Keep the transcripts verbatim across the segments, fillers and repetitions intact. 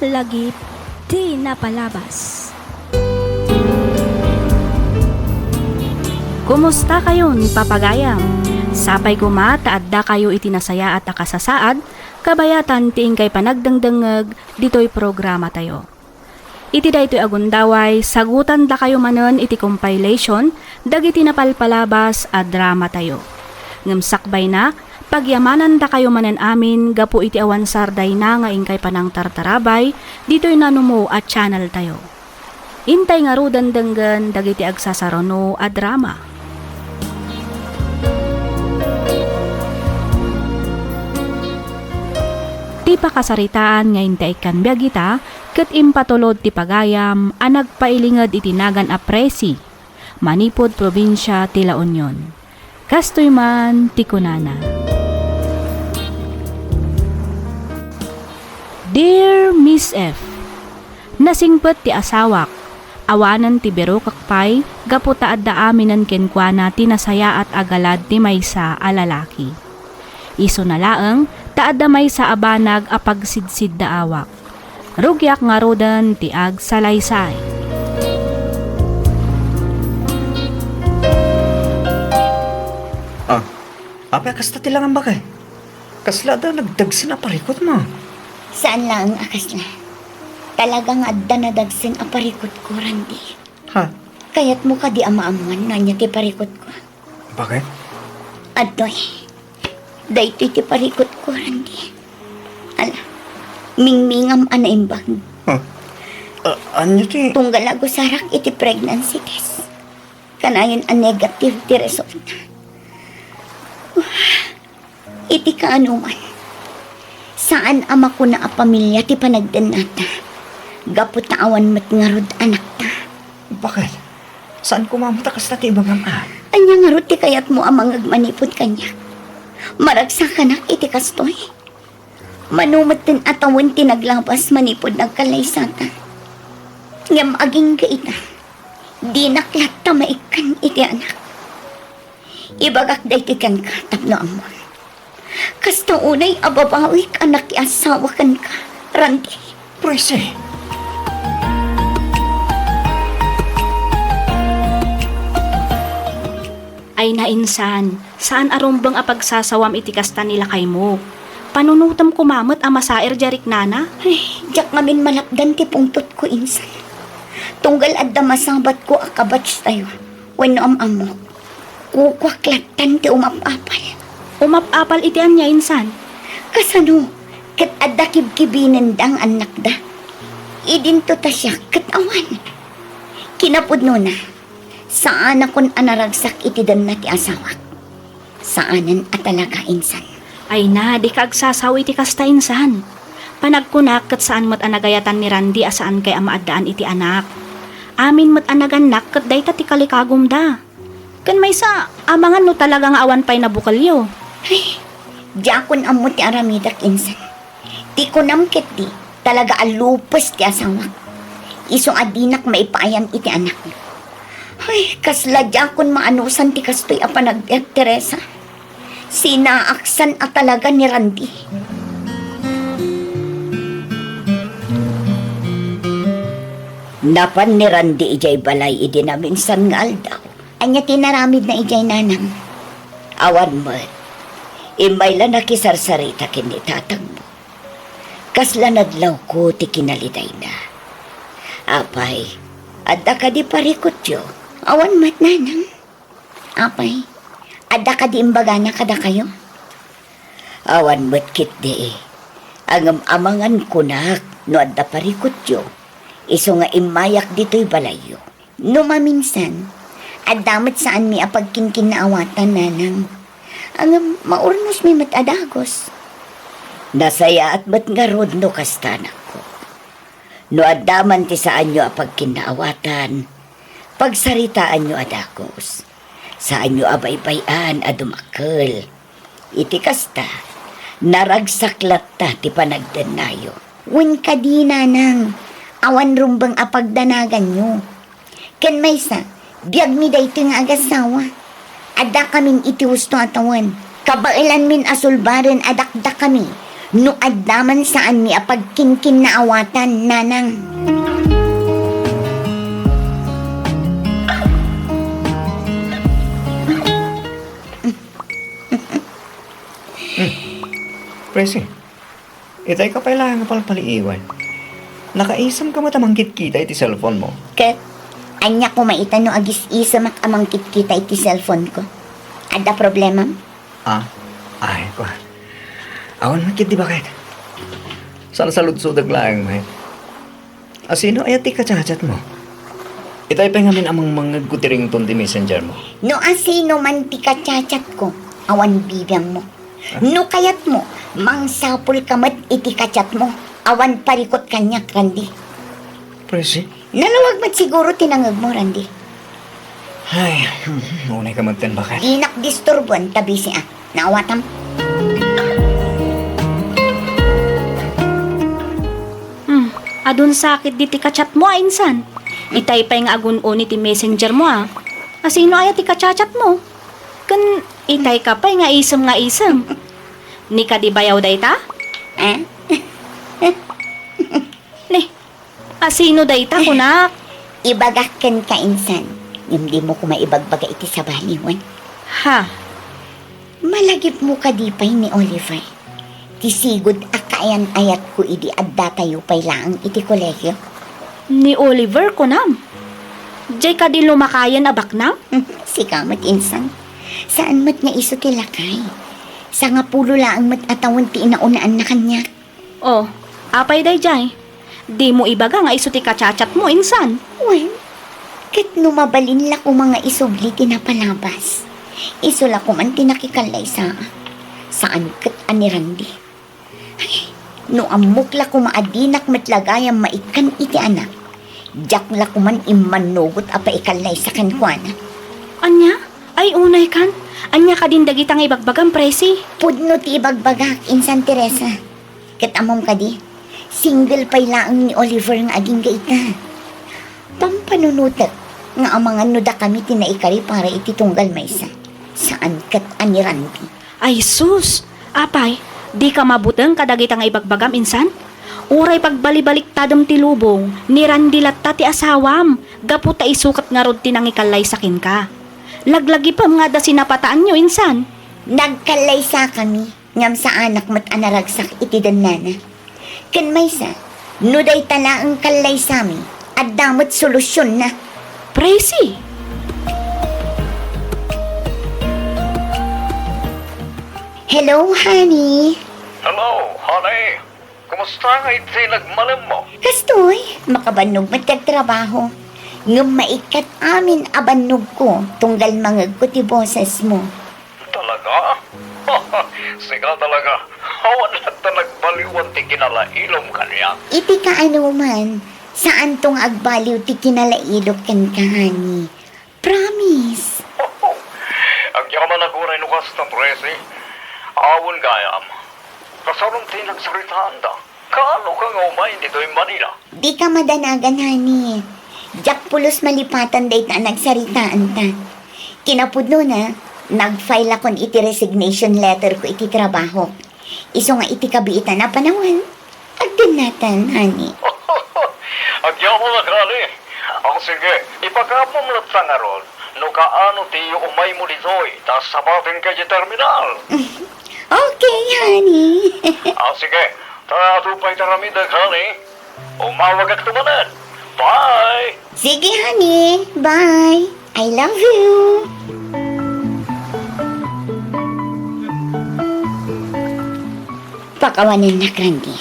Lagip ti napalabas. Kumusta kayon, papagayam? Sapay koma ta adda kayo iti nasayaat a kasasaad, kabayatan ti inkay panagdengdengngeg ditoy programa tayo. Iti daytoy a gundaway, sagutandakayo manen iti compilation dagiti napalpalabas a drama tayo. Ngem sakbayna, pagyamanandakayo manen amin gapu iti awan sardayna nga inkay panangtartarabay ditoy nanumo a channel tayo. Intay ngaruden denggen dagiti agsasaruno a drama. Ti pakasaritaan nga intay ikkan biag ita ket impatulod ti pagayam a nagpailinged iti nagan a Presi, manipud probinsia ti La Union. Kastoy man ti kunana, Dear Miss F, nasingpet ti asawak, awanen ti birokek pay gapu ta adda aminen kenkuana ti nasayaat a galad ti maysa a lalaki. Isuna laeng ta adda maysa a banag a pagsidsiddaawak. Rugiak ngaruden ti agsalaysay. Ah, apay a kasta ti langam, baket? Kasla adda nagdagsen a parikutmo? Saan laeng a kasla. Talaga nga adda nadagsen a parikutko, Randy. Ha? Kayatmo kadi a maammuan no ania ti parikutko? Baket? Adtoy. Daytoy ti parikutko, Randy. Ala, mingmingam a naimbag. Ha? Ah, ania ti? Tunggal a gusarak iti pregnancy test. Kanayon a negative ti resultna. Iti kaanoman, saan a makuna a pamilia ti panagdennata, gapu ta awan met ngarud anakta. Baket? Saan koma met a kasta ti ibagam, a? Ania ngarud ti kayatmo a mangngeg manipud kaniak? Maragsakanak iti kastoy? Mano metten a tawen ti naglabas manipud nagkallaysata? Ngem agingga ita, dinak latta maikkan iti anak. Ibagak daytoy kenka tapno ammom. Kasta unay a babawik a nakiasawa kenka, Randy. Presi. Ay na, insan, saan a rumbeng a pagsasawam iti kasta ni lakaymo. Panunotem koma met a masaer diay riknana? Ay, diak ngamin malapdan ti pungtotko, insan. Tunggal adda masabatko a kabatch tayo wenno am-ammok. Kukuak lattan ti umap-apal. Umap-apal iti ania, insan? Kasano? Ket adda kibkibinenda nga annakda. Idinto ta siak ket awan. Kinapudnona, saanakon a naragsak iti denna ti asawak. Saanen a talaga, insan. Ay na, dika agsasao iti kasta, insan. Panagkunak ket saan met a nagayatan ni Randy a saankay a maaddaan iti anak. Amin met a nagannak ket dayta ti kalikagumda. Ken maysa, amangan no talaga nga awan pay nabukelyo. Ay, diakon ammo ti aramidek, insan. Ti kunam ketdi, talaga a lupes ti asawak. Isu a dinak maipaayam iti anakyo. Ay, kasla diakon maanusan ti kastoy a panagbiag, Teresa. Sinaaksan a talaga ni Randy. Napan ni Randy idiay balay idi naminsan nga aldaw. Ania ti inaramidna idiay, nanang? Awan met. Immay la nakisarsarita ken ni tatangmo. Kasla nadlawko ti kinalidayna. Apay, adda kadi parikutyo? Awan met, nanang. Apay, adda kadi imbagana kadakayo? Awan met ketdi. Ngem amangan kunak no adda parikutyo, isu nga immayak ditoy balayyo. No maminsan, adda met saanmi a pagkinkinnaawatan, nanang. Ngem maurnosmi met a dagus. Nasayaat met ngarud no kasta, anakko. No adda man ti saanyo a pagkinnaawatan, pagsaritaanyo a dagus. Saanyo a baybay-an a dumakkel. Iti kasta, naragsak latta ti panagdennayo. Wen kadi, nanang, awan rumbeng a pagdanaganyo. Ken maysa, biagmi daytoy nga agasawa. Addakamin iti husto a tawen. Kabaelanmin a sulbaren a dakdakami No adda man, saanmi a pagkinkinnaawatan, nanang. Hmm. Presi, itay ka pay laeng nga palpaliiwen. Nakaisem ka met a mangkitkita iti cellphone mo? Ket, ania koma ita no agis-isemak a mangkitkita iti cellphone ko? Adda problemam? Ah, ay, kua. Awan met ketdi baket. Saan a saludsodek laeng met. Asino aya ti kachat-chat mo? Itay pay ngamin a mangmangngegko ti ringtone ti messenger mo. No asino man ti kachat-chat ko, awan bibiangmo. Ah? No kayatmo, mangsapul ka met iti kachat mo. Awan parikut kaniak, Randy. Presi? Nalawag met siguro ti nangegmo, Randy. Ay, hmm, unay ka met ken baket. Dinak disturboen ta busy a. Naawatam? Hmm, adun sakit di ti kachat mo a insan. Itay pay nga agun-uni ti messenger mo a. Asino aya ti kachat-chat mo? Ken itay ka pay nga isem nga isem. Ni kadi bayaw dayta? Eh? Ni, asino dayta, kunak? Ibagak kenka insan, ngem dimo koma ibagbaga iti sabaliwen. Ha? Malagipmo kadi pay ni Oliver? Ti sigud a kaayan-ayatko idi addatayo pay laeng iti kolegio. Ni Oliver, kunam? Diay kadi lumakayen a baknang? Sika met insan. Saan met nga isu ti lakay. Sangapulo laeng met a tawen ti inaunaan na kaniak. Oh, apay daydiay? Dimo ibaga nga isu ti kachat-chat mo, insan? Wen, ket no mabalin la koma nga isubli ti napalabas, isu la koman ti nakikallaysa. Saan ket a ni Randy. Ay, no ammok la koma a dinak met la gayam maikkan iti anak, diak la koman immannugot a paikallaysa kenkuana. Ania? Ay, unay kan? Ania kadin dagita nga ibagbagam, Presi? Pudno ti ibagbagak, insan Teresa. Ket ammom kadi, single pay laeng ni Oliver nga agingga ita. Pampanunotek nga amangan no dakami ti naikari para iti tunggal maysa. Saan ket a ni Randy. Ay sus! Apay, dika mabuteng kadagita nga ibagbagam insan? Uray pagbalibaliktadem ti lubong, ni Randy latta ti asawam, gapu ta isu ket ngarud ti nangikallaysa kenka. Laglagipem nga adda sinapataanyo insan. Nagkallaysakami. Ngem saanak met a naragsak iti dennana. Ken maysa, no dayta laeng kallaysami, adda met solusionna. Presi! Hello, honey. Hello, honey. Kumusta nga iti nagmalemmo? Kastoy, makabannog met ti agtrabaho. Ngem maikkat amin a bannogko, tunggal mangegko ti bosesmo. Talaga? Sika talaga. Awan latta nagbaliwan ti kinalailom kaniak. Iti kaanoman, saanto nga agbaliw ti kinalailok kenka, honey. Promise. Agyamanak uray no kasta, Presi. Awan gayam. Kasaron ti nagsaritaanda. Kaano ka nga umay ditoy Manila? Dika madanagan, honey. Diak pulos malipatan dayta a nagsaritaanta. Kinapudnona, nag-file akon iti resignation letter ko iti trabahok. Isu nga iti kabiitan a panawen, agdennatan, honey. Agyamanak, honey. O sige, ipakaammo latta ngarud no kaano ti umaymo ditoy ta sabatenka iti terminal. Okay, honey. Ah, sige. Ta adu pay ti aramidek, honey. Umawagakto manen. Bye! Sige, honey. Bye. I love you. Pakawanennak, Randy.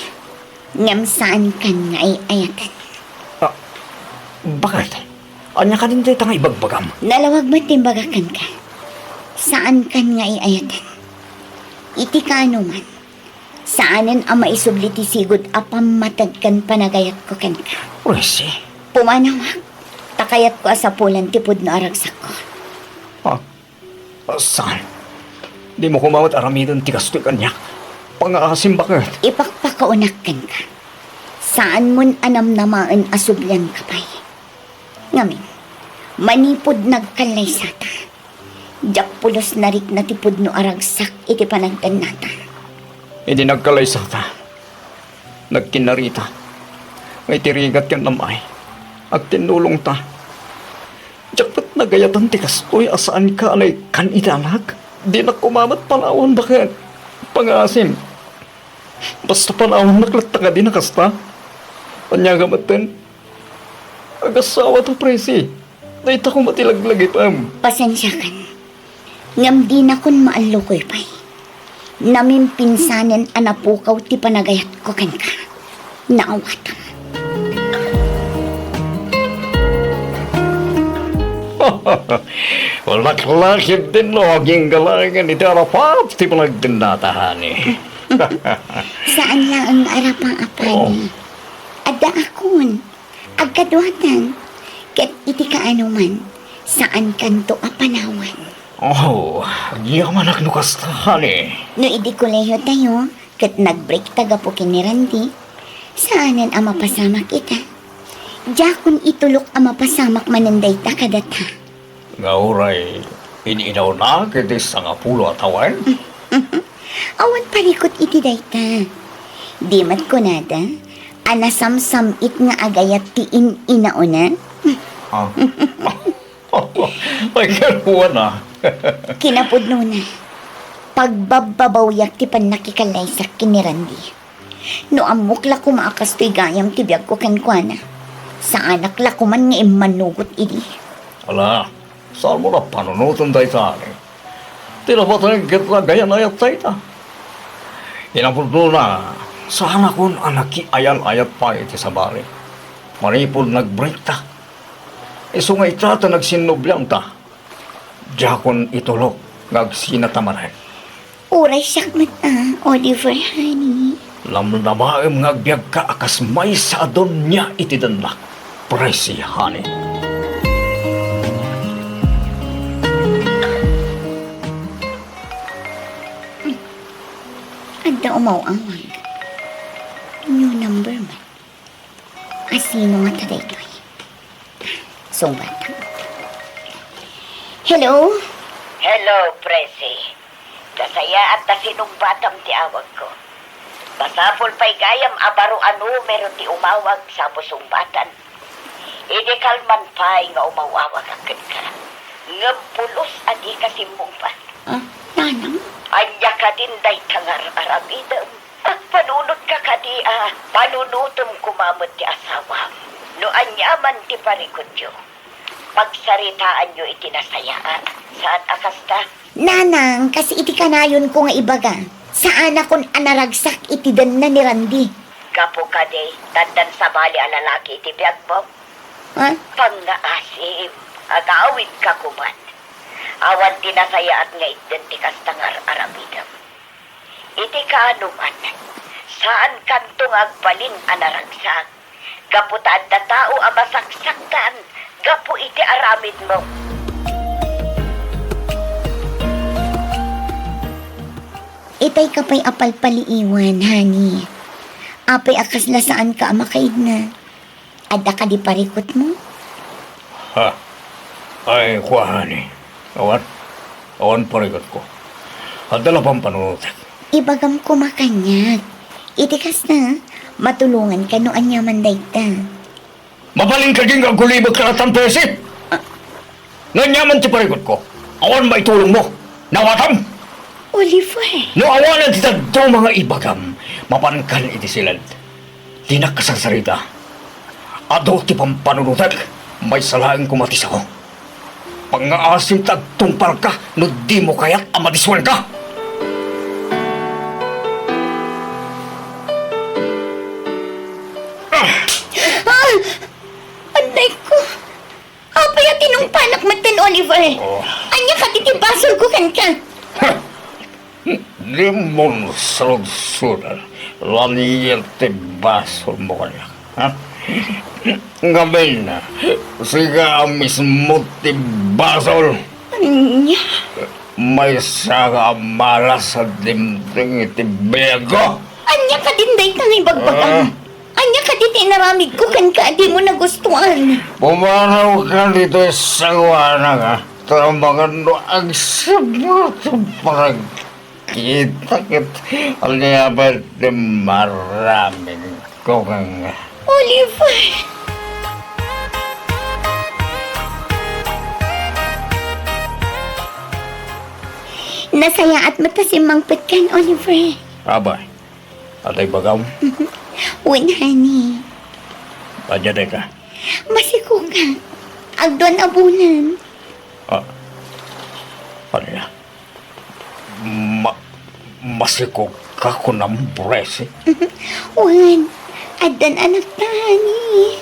Ngem saankan nga ay-ayaten. Ah, bakit? Ania kadin dayta nga ibagbagam? Nalawag met ti imbagak kenka. Saankan nga ay-ayaten. Iti kaanoman, saanen a maisubli ti sigud a pammateg ken panagayatko kenka. Presi. Pumanawak, ta kayatko a sapulan ti pudno a ragsakko. Ah, saan? Dimo koma met aramiden ti kastoy kaniak. Pangaasim baket. Ipakpakaunak kenka. Saanmon a namnamaen a sublianka pay. Ngamin, manipud nagkallaysata, diak pulos narikna ti pudno a ragsak iti panagdennata. Idi nagkalaysata, nagkinnarita, nga iti rigat ken amay, agtinnulongta. Diak met nagayatan ti kastoy a saanka a naikkan iti anak. Dinak koma met panawan baket. Pangngaasim. Basta panawannak latta kadi a kasta. Ania nga metten? Agassawa ta, Presi. Dayta koma ti laglagitem. Pasensiakan. Ngem dinakon maallukoy pay. Namimpinsanen a napukaw ti panagayatko kenka. Naawatam. Laklakib din no, aginggalangan iti arapaap ti panagdennata, honey. Saan laeng nga arapaap, honey. Oh. Addaakon. Agkaduatan, ket iti kaanoman, saankanto a panawan. Oh, agyamanak no kasta, honey. No idi kolehiyotayo, ket nag-breakta gapu ken ni Randy, saanen a mapasamak ita. Diakon itulok a mapasamak manen dayta kadata. Nga uray in-inawnak iti sangapulo a tawen? Awan parikut iti dayta. Di met kunada a nasamsam-it nga agayat ti in-inawna? Ah. Ay, karuana. Kinapudnona, pagbabbabawiak ti pannakikallaysak ken ni Randy. No ammok la koma a kastoy gayam ti biagko kenkuana, saanak la koman nga immanugot idi. Ala, saanmo la panunoten dayta, honey. Ti napateg ket nagayan-ayat dayta. Kinapudnona, saanakon a nakiayan-ayat pay iti sabali. Manipud nag-breakta. Isu nga ita ta nagsinnobianta. Diakon itulok nga agsinata manen. Uray siak met a, Oliver, honey. Namnamaem nga agbiagka a kas maysa a donia iti dennak, Presi, honey. Adda umaw-awag. New number man. A sino ngata daytoy? Sungbatam. Hello? Hello, Presi. Nasayaat ta sinungbatam ti awagko. Masapul pay gayam a baro a numero ti umawag sa pusungbatan. Idi kalman pay nga umaw-awagak kenka. Ngem pulos a dika simmungbat. Ah, nanang? Ania kadin dayta nga ar-aramidem? Agpanunotka kadi a panunotem koma met ti asawam? No aniaman ti parikutyo, pagsaritaanyo iti nasayaat. Saan a kasta? Nanang, kas iti kanayonko nga ibaga, saanakon a naragsak iti denna ni Randy. Gapu kadi, addan sabali a lalaki iti biagmo? Ha? Pangngaasim, agawidka koman. Awan ti nasayaat nga itden ti kasta nga ar-aramidem. Iti kaanoman, saankanto nga agbalin a naragsak gapu ta adda tao a masaksaktan gapu iti aramidmo. Itay ka pay a palpaliiwan, honey. Apay a kasla saanka a makaidna? Adda kadi parikutmo? Ha? Ay, kua, honey. Awan. Awan parikutko. Adda la pampanunotek. Ibagam koma kaniak. Iti kasta, matulonganka no aniaman dayta. Mabalin kadi nga agulibek latta, Presi? Ah. No aniaman ti parikutko, awan maitulongmo. Nawatam? Oliver. No awanen ti dadduma nga ibagam, mapankan iti siled. Dinak kasarsarita. Adu ti pampanunotek, maysa laeng koma ti sao. Pangngaasim ta agtungpalka no dimo kayat a madiswenka. Ah! Anay ko! Apay a tinungpanak metten, Oliver? Oh. Ania kadi ti basolko kenka? Dimon sarudsudan, lanier ti basolmo kaniak, ha? Ngamin, sika a mismo ti basol. Ania? Maysa nga malas a dimteng iti biagko. Ania kadin dayta nga ibagbagam? Ah. Ania kadi ti inaramidko kenka a dimo nagustuan? Pumarawka ditoy sangoanak, a, ta amangan no agsipnget ti parag-, Kita ket agyamanen ti maramid ko nga. Oliver! Nasayaat met ta simmangpetkan, Oliver. Abay, adda ibagam? Wen, honey. Ania dayta? Masikogak. Agduan a bulan. Ah, ania? Ma-, masikogka kunam, Presi? Wen, addan anakta, honey.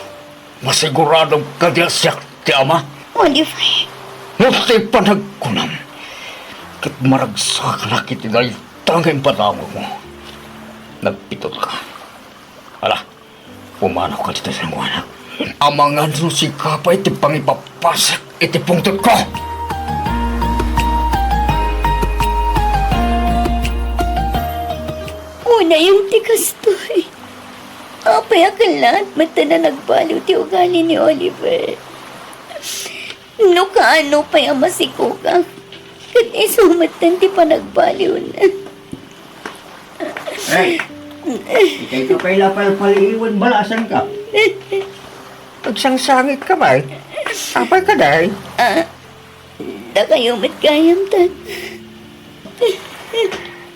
Masiguradom kadi a siak ti ama? Oliver. No ti panagkunam, ket maragsakanak iti dayta nga impadamagmo. Nagbidutka. Ala, pumanawka ditoy kenkuana. Amangan no sika pay ti pangipapasak iti pungtotko. Unayem ti kastoy. Apay a kellaat met ta nagbaliw ti ugali ni Oliver? No kaano pay a masikogak, ket isu metten ti panagbaliwna. Eh, ikay ka pay la palpaliiwen, balasangka. Agsangsangitka pay? Apay kadi? Ah, dakayo met gayam, Tata.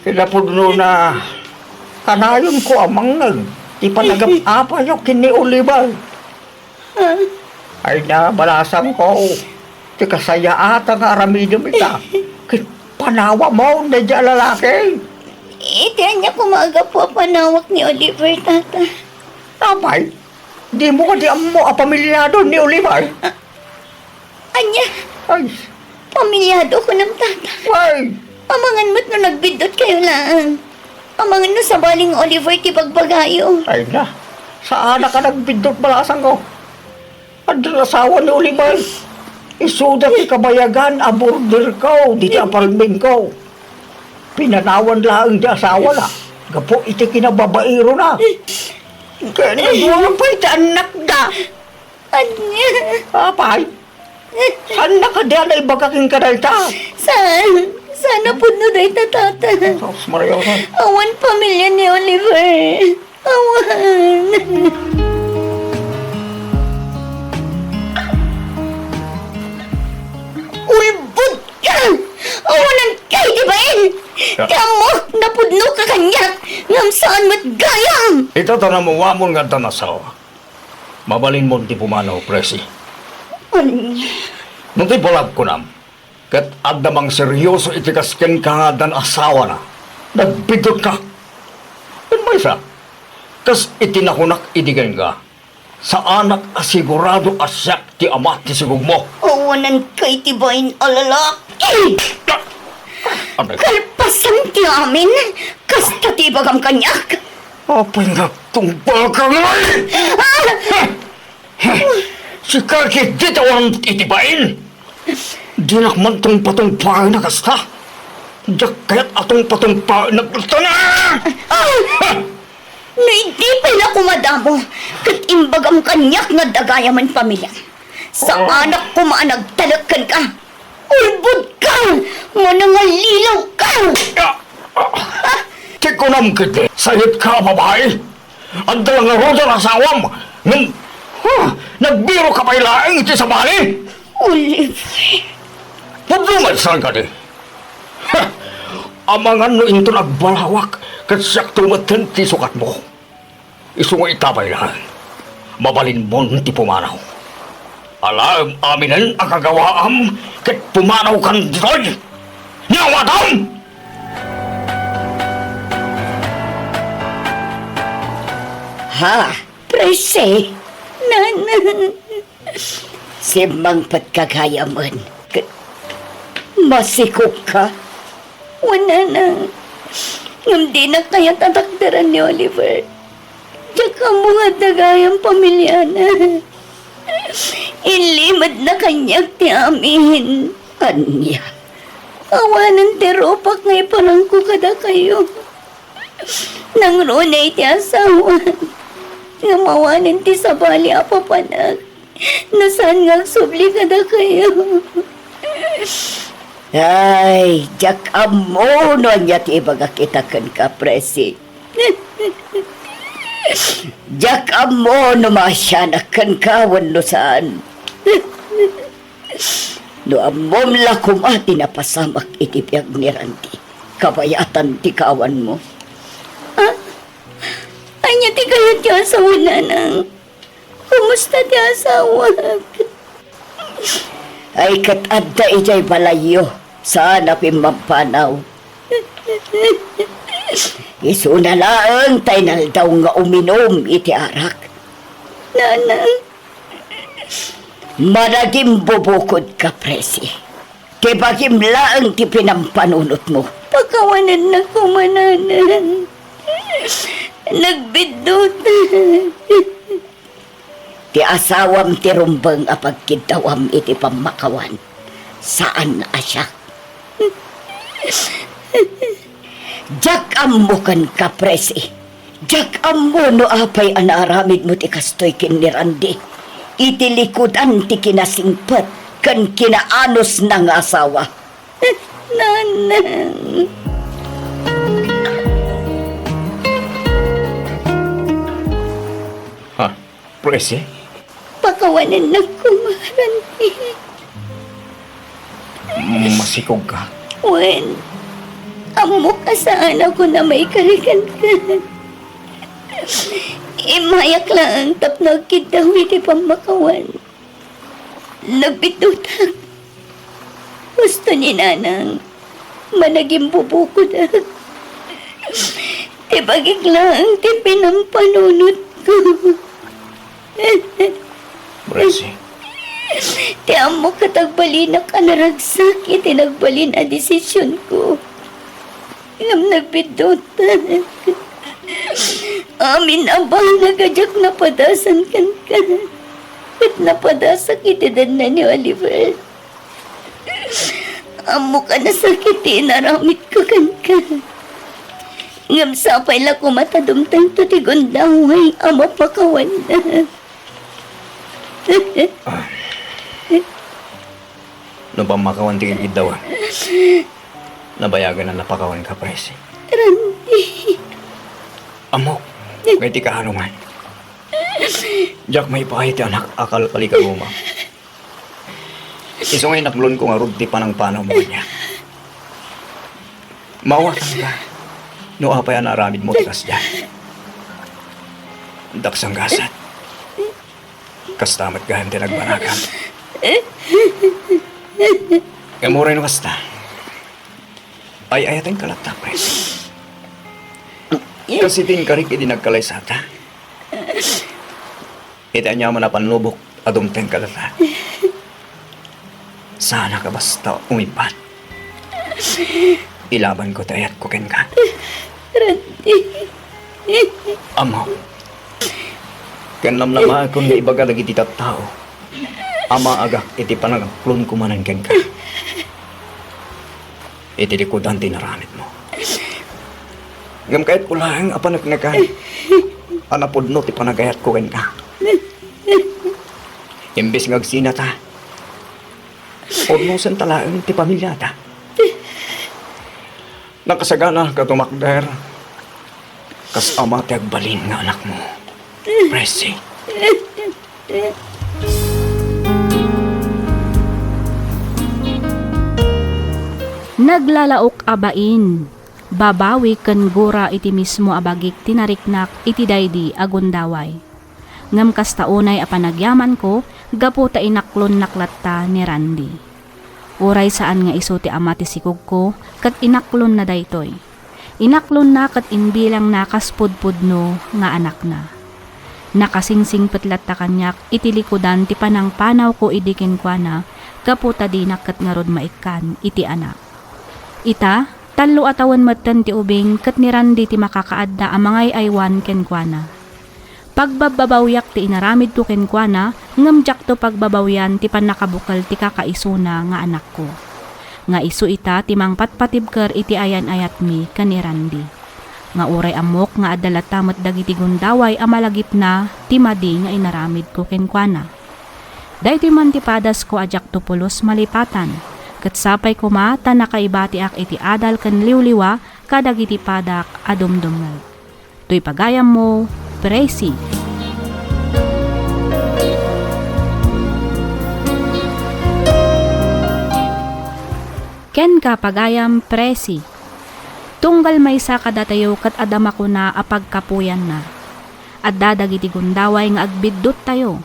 Kinapudnona, kanayonko a mangngeg ti panagap-apayo ken ni Oliver. Ay na, balasangko, ti kasayaatan nga aramidem ita, ket panawamon daydi a lalaki. Iti ania koma a gapu a panawak ni Oliver, Tata? Apay, dimo kadi ammo a pamilyado ni Oliver? Ah, ania? Ay. Pamilyado kunam, Tata? Ay. Amangan met no nagbiddutkayo laeng. Amangan no sabali nga Oliver ti bagbagayo. Ay na, saanak a nagbiddut, balasangko. Addan asawa ni Oliver. Isuda ti kabayagan a borderko ditoy apartmentko. Pinanawan laeng ti asawana gapu iti kinababairona. Ken nagwala pay ti annakda. Ania? Apay? Saanna kadi a naibaga kenka dayta? Saan? Saan a pudno dayta, Tata? Sus, Maria, Jose. Awan pamilia ni Oliver. Awan. Ulbod ka! Awanan ka iti bain! Ya. Ti ammok, napudno ka kaniak, ngem saan met gayam! Ita ta namuamon nga addan asawa. Mabalinmon ti pumanaw, Presi. Ania? No ti balag kunam, ket adda mangseryoso iti kas kenka nga addan asawana, nagbiddutka. Ken maysa, kas iti nakunak idi kenka, saanak a sigurado a siak ti ama ti sigugmo. Awanan ka iti bain a lalaki! Amen. Kalpasan ti amin, kasta ti ibagam kaniak. Apay nga agtungbaka ngay? Ah! Sika ketdi ti awan iti bain. Dinak man tungpatungpaen a kasta. Diak kayat a tungpatungpaen a kasta. Ah! No idi pay la kumadamo, ket imbagam kaniak nga adda gayamen pamiliam. Saanak koma a nagtalek kenka. Ulbod ka! Manangalilaw ka! Ah! Ah! Ti kunam ketdi, sayetka a babai. Adda la ngarud a asawam, ngem, ha, nagbiro ka pay laeng iti sabali. Oliver. Pudno met saan kadi? Ha! Amangan no inton agbalawak, ket siakto metten ti sukatmo. Isu nga ita pay laeng, mabalinmon ti pumanaw. Alaem aminen a kagawaam ket pumanawkan ditoy. Nyawatam! Ha? Presi? Nana. Simmangpetka gayamen ket masikogka. Wen, Nana. Ngem dinak kayat a takderan ni Oliver. Diak ammo nga adda gayam pamiliana. Inlimedna kaniak ti amin. Ania? Awanen ti rupak nga iparangko kadakayo. Nangruna iti asawan, ngem awanen ti sabali a papanak. No saan nga agsubli kadakayo. Ay, diak ammo no ania ti ibagak ita kenka, Presi. Diak ammo no maasianak kenka wenno saan. No ammom la koma ti napasamak iti biag ni Randy, kabayatan ti kaawanmo. Ah, ania ti kayat ti asawa, nanang? Kumusta ti asawak? Ay, ket adda idiay balayyo, saan a pimmampanaw. Isuna laeng ta inaldaw nga uminum iti arak. Nanang. Managimbubukod ka, Presi. Ti bagim laeng ti pinampanunotmo. Pakawanennak koma, nanang. Nagbiddutak. Ti asawam ti rumbeng a pagkiddawam iti pammakawan. Saan a siak. Diak ammo kenka, Presi. Diak ammo no apay a naaramidmo ti kastoy ken ni Randy. Iti likudan ti kinasingpet ken kinaanusna nga asawa. Nanang. Ha? Presi? Pakawanennak koma, Randy. Masikog ka? Wen, ammok a saan a kunam a ikarikan ka. Immayak laeng tapno agkiddaw iti pammakawan. Nagbiddutak. Husto ni nanang, managimbubukodak. Ti bagik laeng ti pinampanunotko. Presi. Ti ammok ket agbalinak a naragsak iti nagbalin a desisionko. Ngem nagbiddutak. Amin a banag a diak napadasan kenka, ket napadasak iti denna ni Oliver. Ammok a nasakit ti inaramidko kenka. Ngem sapay la koma ta dumtengto ti gundaway a mapakawanna. Ah. No pammakawan ti kikiddawan, nabayagan a napakawan ka, Presi. Randy. Ammok, nga iti kaano nga. Diak maipaay ti anak a kalkali ka ruma. Isu nga inaklonko ngarud ti panangpanaw mo kaniak. Maawatanka no apay a naaramidmo ti kasdiay. Daksang gasat. Kasta met gayam ti nagbanagam. Ngem uray no kasta, ay-ayatenka latta, Pres. Kas iti inkarik idi nagkalaysata. Iti aniaman a pannubok a dumteng kadata. Saanka basta umibbat. Ilabanko ti ayatko kenka. Randy. Ammo, ken namnamaekon nga ibaga dagiti tattao a maagak iti panangaklonko manen kenka. Iti likudan ti inaramidmo. Ngem kayatko laeng a paneknekan a napudno ti panagayatko kenka. Imbes nga agsinata, purnosenta laeng ti pamiliata. Nakasagana ka tumakder kas ama ti agbalin nga anakmo, Presi. Naglalaok a bain, babawi ken gura iti mismo a bagik ti nariknak iti daydi a gundaway. Ngem kasta unay a panagyamanko gapu ta inaklonnak latta ni Randy. Uray saan nga isu ti ama ti sikogko, ket inaklonna daytoy. Inaklonna ket imbilangna kas pudpudno nga anakna. Nakasingsingpet latta kaniak iti likudan ti panangpanawko idi kenkuana, gapu ta dinak ket ngarud maikkan iti anak. Ita, tallo a tawen metten ti ubing ket ni Randy ti makakaadda a mangay-aywan kenkuana. Pagbabbabawiak ti inaramidko kenkuana, ngem diakto pagbabawian ti pannakabukel ti kakaisuna nga anakko. Nga isu ita ti mangpatpatibker iti ayan-ayatmi ken ni Randy. Nga uray ammok nga adda latta met dagiti gundaway a malagipna ti madi nga inaramidko kenkuana. Daytoy man ti padasko a diakto pulos malipatan, Ket sapay koma ta nakaibatiak iti adal ken liwliwa kadagiti padak a dumdumngeg. Toy pagayammo, Presi. Kenka, pagayam, Presi. Tunggal maysa kadatayo ket adda makuna a pagkapuyanna. Adda dagiti gundaway nga agbidduttayo.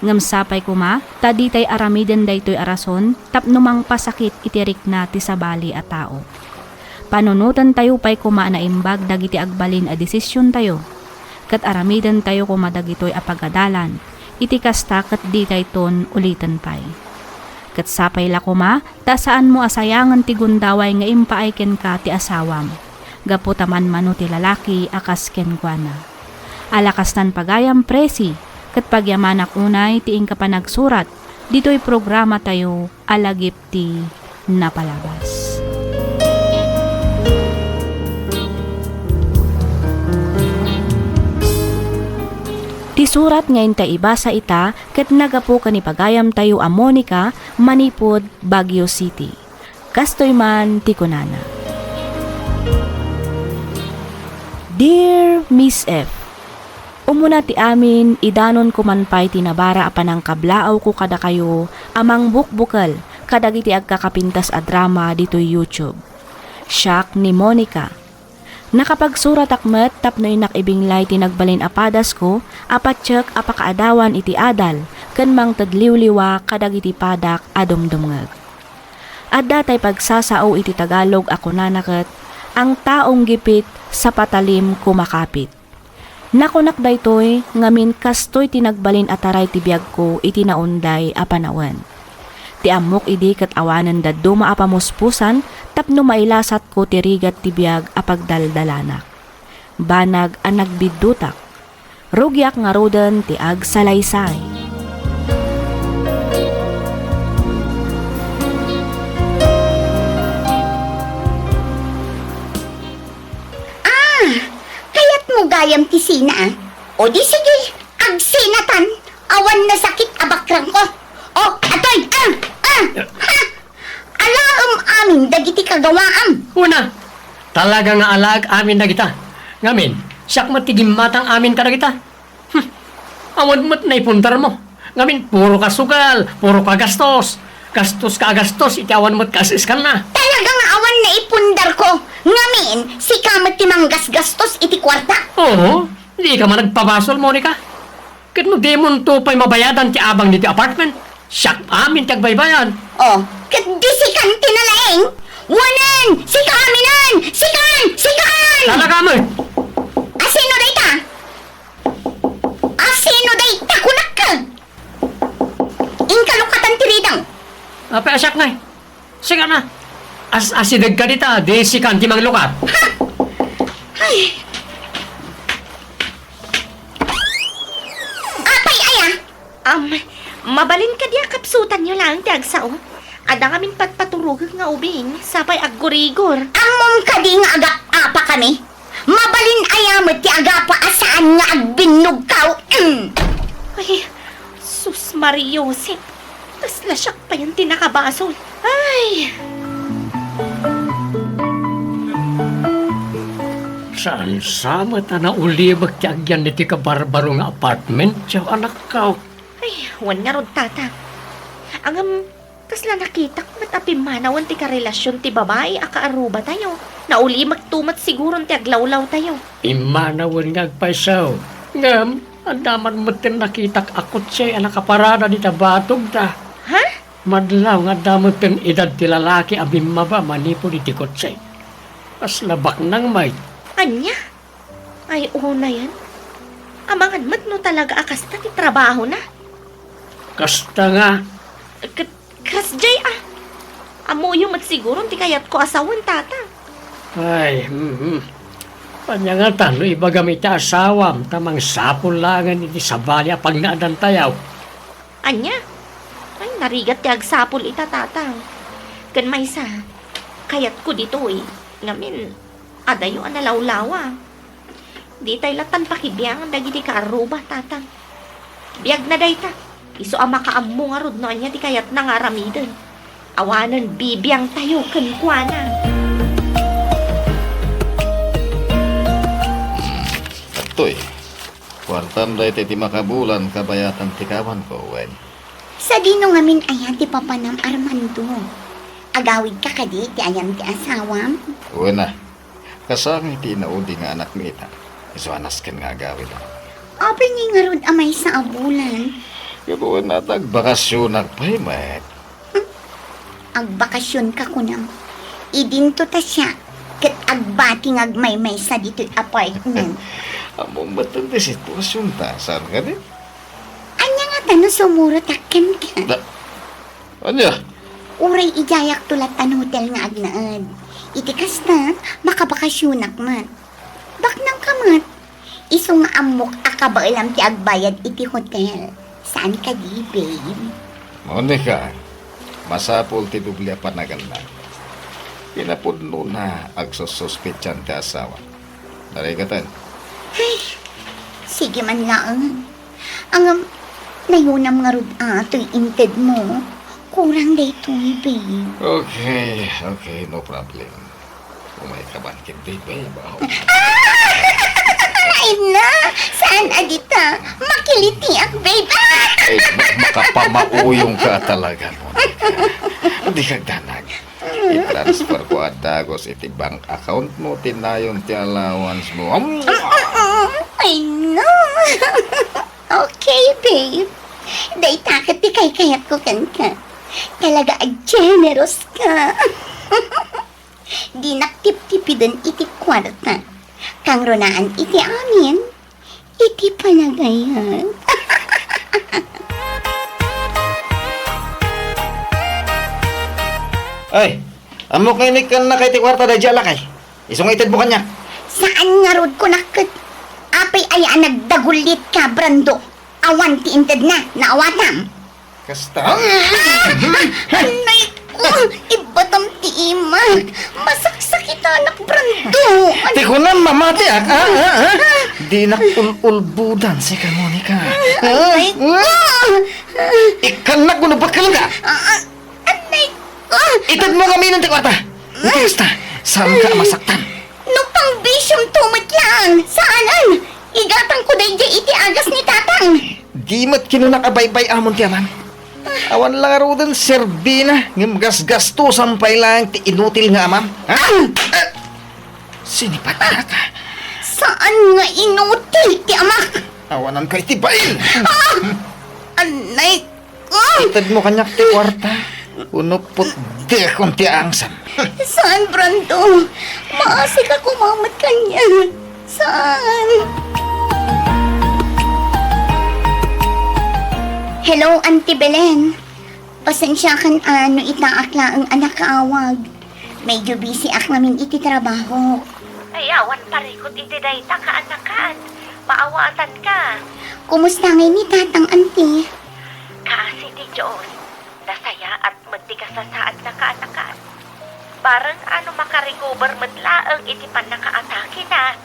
Ngem sapay koma ta ditay aramiden daytoy a rason tapno mangpasakit iti rikna ti sabali a tao. Panunotentayo pay koma a naimbag dagiti agbalin a desisiontayo, ket aramidentayo koma dagitoy a pagadalan, iti kasta ket ditayton uliten pay. Ket sapay la koma ta saanmo a sayangen ti gundaway nga impaay kenka ti asawam, gapu ta manmano ti lalaki a kas kenkuana. Ala kastan pagayam, Presi, ket pagyamanak unay ti inka panagsurat ditoy programatayo a Lagip ti Napalabas. Ti surat nga inta ibasa ita ket naggapu ken ni pagayamtayo a Monica manipud Baguio City. Kastoy man ti kunana, Dear Miss F, umuna ti amin, idanonko man pay ti nabara a panangkablaawko kadakayo a mangbukbukel kadagiti agkakapintas a drama ditoy YouTube. Siak ni Monica. Nakapagsuratak met tapno innak ibinglay ti nagbalin a padasko a patiek a pakaadawan iti adal ken mangted liwliwa kadagiti padak a dumdumngeg. Adda tay pagsasao iti Tagalog a kunana ket, "Ang taong gipit, sa patalim kumakapit." Nakunak daytoy, ngamin kastoy ti nagbalin a taray ti biagko iti naunday a panawen. Ti ammok idi ket awanen dadduma a pamuspusan tapno mailasatko ti rigat ti biag a pagdaldalanak. Banag a nagbiddutak. Rugiak ngaruden ti agsalaysay. Ah, kayatmo gayam ti sina, ah? O di sige, agsinatan, awan nasakit a bakrangko. O, atoy, ah, ah, ha? Alaem amin dagiti kagawaam. Una, talaga nga alaek amin dagita. Ngamin, siak met ti gimmatang amin kadagita. Hmm. Awan met naipundarmo. Ngamin, puro ka sugal, puro ka gastos. Gastos ka a gastos, iti awan met kaas-iskanna. Talaga nga awan naipundarko. Ngamin, sika met ti manggasgastos iti kuarta. Oo, di ka man nagpabasol, Monica. Ket no dimonto pay mabayadan ti abang ditoy apartment, siak amin ti agbaybayad. Oh, ket di sikan ti nalaing? Wanen, sika aminen! Sikan! Sikan! Talaga met! Asino dayta? Asino dayta, kunak? Inka lukatan ti ridang. Apay a siak ngay? Sika na. As-asideg ka dita, di sikan ti manglukat. Ha? Ay. Apay aya? Am, mabalin kadi a kapsutanyo laeng ti agsao? Adda ngamin patpaturogek nga ubing, sapay aggurigor. Ammom kadi nga agap-apakami? Mabalin aya met ti agapa a saan nga agbinnogkaw? Mm. Ay, sus, Maria Josep. Kasla siak payen ti nakabasol. Ay! Saan sa met a naulimek ti agyan iti kabarbaro nga apartment, diak, anakko? Ay, wen ngarud, Tata. Ngem, kasla nakitak met a pimmanawen ti karelasion ti babai a kaarrubatayo. Naulimekto met siguron ti aglawlawtayo. Immanawen nga agpayso. Ngem, adda man metten nakitak a kotse a nakaparada dita batogda. Ha? Madlaw nga adda metten idad ti lalaki a bimmaba manipud iti kotse. Kasla baknang met. Ania? Ay, unayen. Amangan met no talaga a kasta ti trabahona. Kasta nga. Ket, kasdiay a. Ammoyo met siguron ti kayatko a sawen, Tata. Ay, mhm. Ania ngata no ibagam iti asawam ta mangsapul laengen iti sabali a pagnaedantayo? Ania? Ay, narigat ti agsapul ita, Tatang. Ken maysa, kayatko ditoy. Ngamin, adayo a nalawlawa. Ditay lattan pakibiangan dagiti kaarruba, Tatang. Biagna dayta. Isu a makaammo ngarud no ania ti kayatna nga aramiden. Awanen bibiangtayo kenkuana. Adtoy, kuartam dayta iti makabulan kabayatan ti kawanko, wen? Sadino ngamin aya ti papanam, Armando? Agawidka kadi ti ayam ti asawam? Wen a. Kasangay ti inaudi nga anakmi ita. Isu a nasken nga agawid. Apay ngay ngarud a maysa a bulan? Gapu wen a ta agbakasionak pay met. Hmm? Agbakasionka kunam. Idinto ta siak ket agbati nga agmaymaysa ditoy apartment. Ammom met ti situasionta, saan kadi? Ania ngata no sumurotak kenka? Da-, ania? Uray idiayakto latta no hotel nga agnaed. Iti kasta, makabakasionak met. Baknangka met. Isu nga ammok a kabaelam ti agbayad iti hotel. Saan kadi, babe? Monica, masapul ti doble a panaganna. Kinapudnona, agsussuspetsan ti asawa. Narigaten. Ay, sige man laeng. Ngem, nayunam ngarud a toy intedmo. Kurang daytoy, babe. Okay, okay, no problem. Umayka man ketdi, babe, aw. Ay na! Saan a dita? Makilitiak, babe! Ah! Ay, ma-, makapamauyongka talaga, Monica. Dika agdanag. I-transfer ko a dagus iti bank account mo ti nayon ti allowance mo. Am! Ay, no! Okay, babe. Dayta ket ti kaykayatko kenka. Talaga a generous ka. Dinak tiptipiden iti kuarta. Kangrunaan iti amin. Iti panagayat. Ay, ammok nga inikkannak iti kuarta daydiay a lakay. Isu nga itedmo kaniak. Saan ngarud, kunak ket. Apay aya a nagdagullitka, Brando? Awan ti intedna, naawatam. Kasta? Ah! Anay ko! Ibatam ti imak! Masaksakitanak, Brando! Ti kunam mamatiak, ah, ah, ah? Dinak ul-ulbudan, sika, Monica. Anay ko! Ikkannak, gunubot ka lang ka! Ah, ah, anay ko! Itedmo ngamin ti kuarta! Iti kasta, saanka a masaktan? No pangbisyomto met laeng, saanen? Igatangko daydiay iti agas ni Tatang. Di met kinunak a baybay-amon ti amam. Awan la ngaruden serbina, ngem gasgastusam pay laeng ti inutil nga amam. Ha? Ah! Ah! Sinipatak. Saan nga inutil ti amak? Awananka iti bain. Ah! Anay Ah! Itedmo kaniak ti kuarta. Uno putdekon ti angsam. Saan, Brando? Maasika koma met kaniak. Saan? Hello, Auntie Belen. Pasensiakan a no itaak laeng a nakaawag. Medyo busy ak ngamin iti trabaho. Ay, awan parikut iti dayta, kaanakan. Maawatanka. Kumusta ngay ni Tatang, Auntie? Kaasi ti Dios, nasayaat met ti kasasaadna, kaanakan. Bareng a no makarecover met laeng iti pannakaatakena.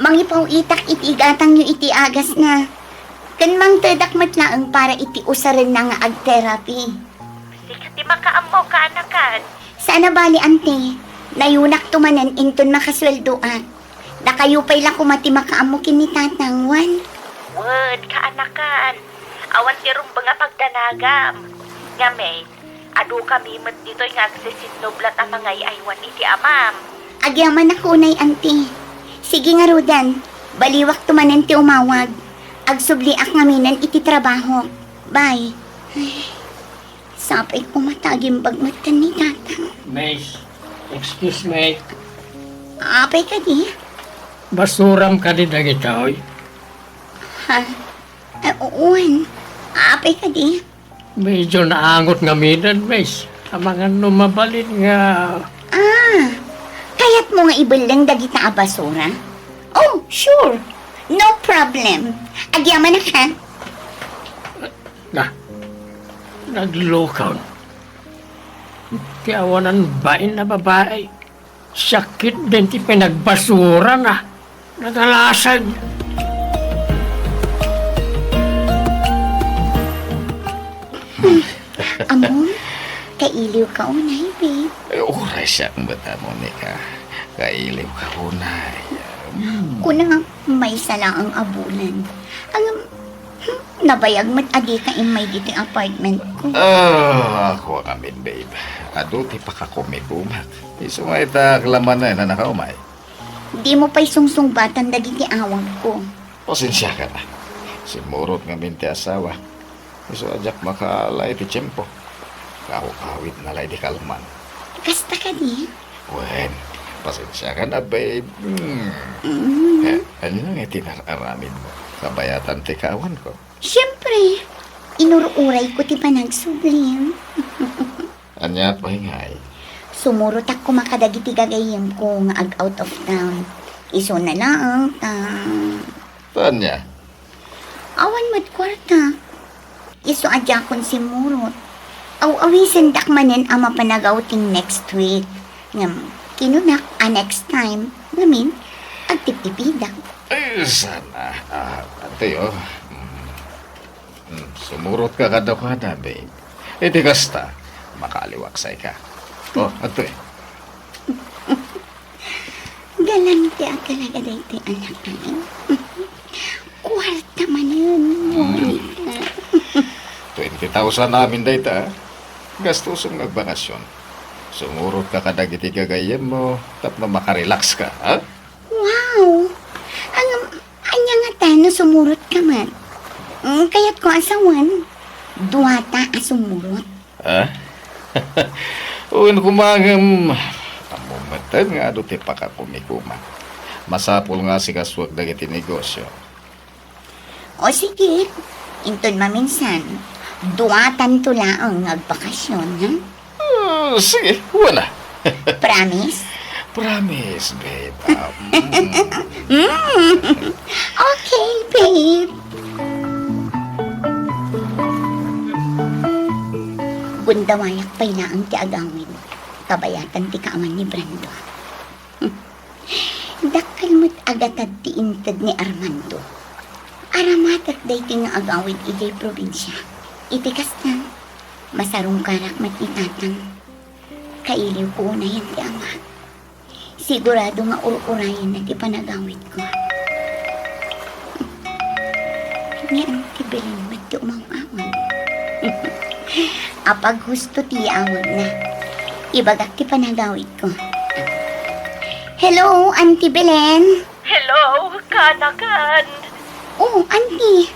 Mangipaw-itak iti igatangyo iti agasna. Ken mangtedak met laeng para iti usarenna nga ag-therapy. Sika ti makaammo, kaanakan. Saan a bali, Auntie. Nayunakto manen inton makasueldoak. Dakayo pay la koma ti makaammo ken ni Tatang, wen? Wen, kaanakan. Awan ti rumbeng a pagdanagam. Ngamin, adukami met ditoy nga agsisinnublat a mangay-aywan iti amam. Agyamanak unay, Auntie. Sige ngaruden, baliwakto manen ti umawag. Agsubliak ngaminen iti trabaho. Bye. Ay, sapay koma ta agimbag met ken ni Tatang. Miss, excuse me. Apay kadi? Basuram kadi dagitoy? Ha? Ah, wen. Apay kadi? Medyo naangot ngaminen, miss. Amangan no mabalin nga... Ah, kayatmo nga ibelleng dagita a basura? Oh, sure. No problem. Agyamanak, ha? Na, naglukaw. Ti awanan bain a babai. Sakit din ti pinagbasura na. Nagalasag. Amon, Kailiwka unay, babe. Ay, uray siak met, Monica. Kailiwka unay. Hmm. Kuna, maysa laeng a bulan. Ngem, hmm, nabayag met a dika immay ditoy apartment ko. Ah, ako ngamin, babe. Adu ti pakakumikumak. Isu nga ita aglamanen a nakaumay. Dimo pay sungsungbatan dagiti awagko. Pasensiakan a. Simmurot ngamin ti asawa. Isu a diak makaala iti tiempo. Kaawawidna la idi kalman. Kasta kadi? Wen, pasensiakan a, babe. Hmm. Mm. Eh, ania nga iti nar-aramidmo? Kabayatan ti kaawanko. Siempre, inur-urayko ti panagsublim. Ania pay ngay? Sumurotak koma kadagiti gagayyemko nga ag-out of town. Isuna laeng ta. Ta ania? Awan met kuarta. Isu a diakon simmurot. Aw-awisendak manen a mapan ag-outing next week. Ngem, kinunak a next time, ngamin, agtiptipidak. Ay, sana. Ah, antoy, oh. Mm. Hmm, sumurotka kadakuada, babe. Iti kasta, makaaliwaksayka. Oh, adtoy. Galante a talaga daytoy anak, ay. Kuarta manen, Monica. Twenty thousand amin dayta, ah. Gastusom nga agbakasyon. Sumurotka kadagiti gagayyemmo tapno makarelax ka, ha? Wow! Ang Ania ngata no sumurot ka met? Mm, kayatko a sawen, duata a sumurot. Ah? Wen koma ngem, ammo metten nga adu ti pakakumikumak. Masapul nga asikasuek dagiti negosyo. O sige, inton maminsan, duatanto laeng nga agbakasyon, ha? Ah, sige, wala. Promise? Promise, babe. Ah, mm. Mm. Okay, babe. Gundawayak pay laeng ti agawid. Kabayatan ti kaawan ni Brando. Dakkel met a gatad ti inted ni Armando. Aramatek daytoy nga agawid idiay probinsia. Iti kasta, masarungkarak met ni Tatang. Kailiwko unayen ti ama. Sigurado nga ur-urayenna ti panagawidko. Ni Auntie Belen met ti umam-amag. Apaghusto ti yaawagna. Ibagak ti panagawidko. Hello, Auntie Belen? Hello, kaanakan. Oh, Auntie.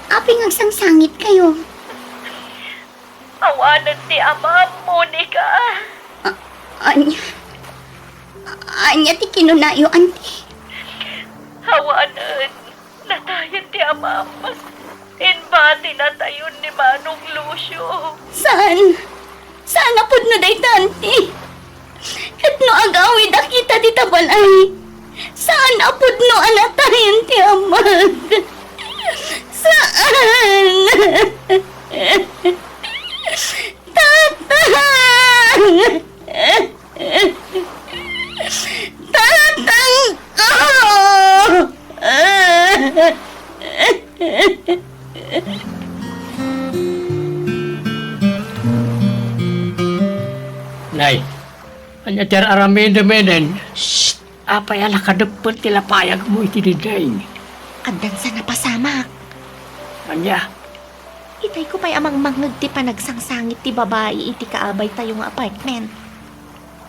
Apay nga agsangsangitkayo? Awanen ti amam, Monica. A-, ania? Ania ti kinunayo, Auntie? Awanen. Natayen ti amam. Imbatinatayon ni Manong Lucio. Saan? Saan a pudno dayta, Auntie? Ket no agawidak ita dita balay, saan a pudno a natayen ti amag? Saan? Tatang! Tatang ko! Nay, ania ti ar-aramidem iden? Shh! Apay a nakadeppet ti lapayagmo iti dinding? Addan sa napasamak. Ania? Itayko pay a mangmangngeg ti panagsangsangit ti babai iti kaabaytayo nga apartment.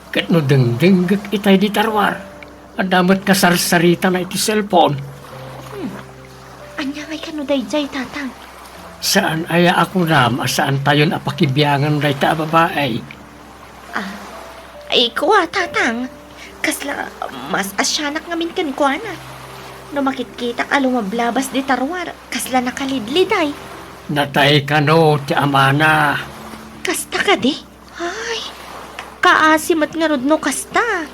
Ket no dengdengngek itay di tarwar, adda met kasarsaritana iti cellphone. Hmm. Ania ngay kano daydiay, Tatang? Saan aya a kunam a saantayon a pakibiangan dayta a babai? Ah, ay, kua, Tatang. Kasla, mas asianak ngamin kenkuana. No makitkitak a lumablabas di tarwar, kasla nakalidliday. Natay kano ti amana. Kasta kadi? Ay, kaasi met ngarud no kasta.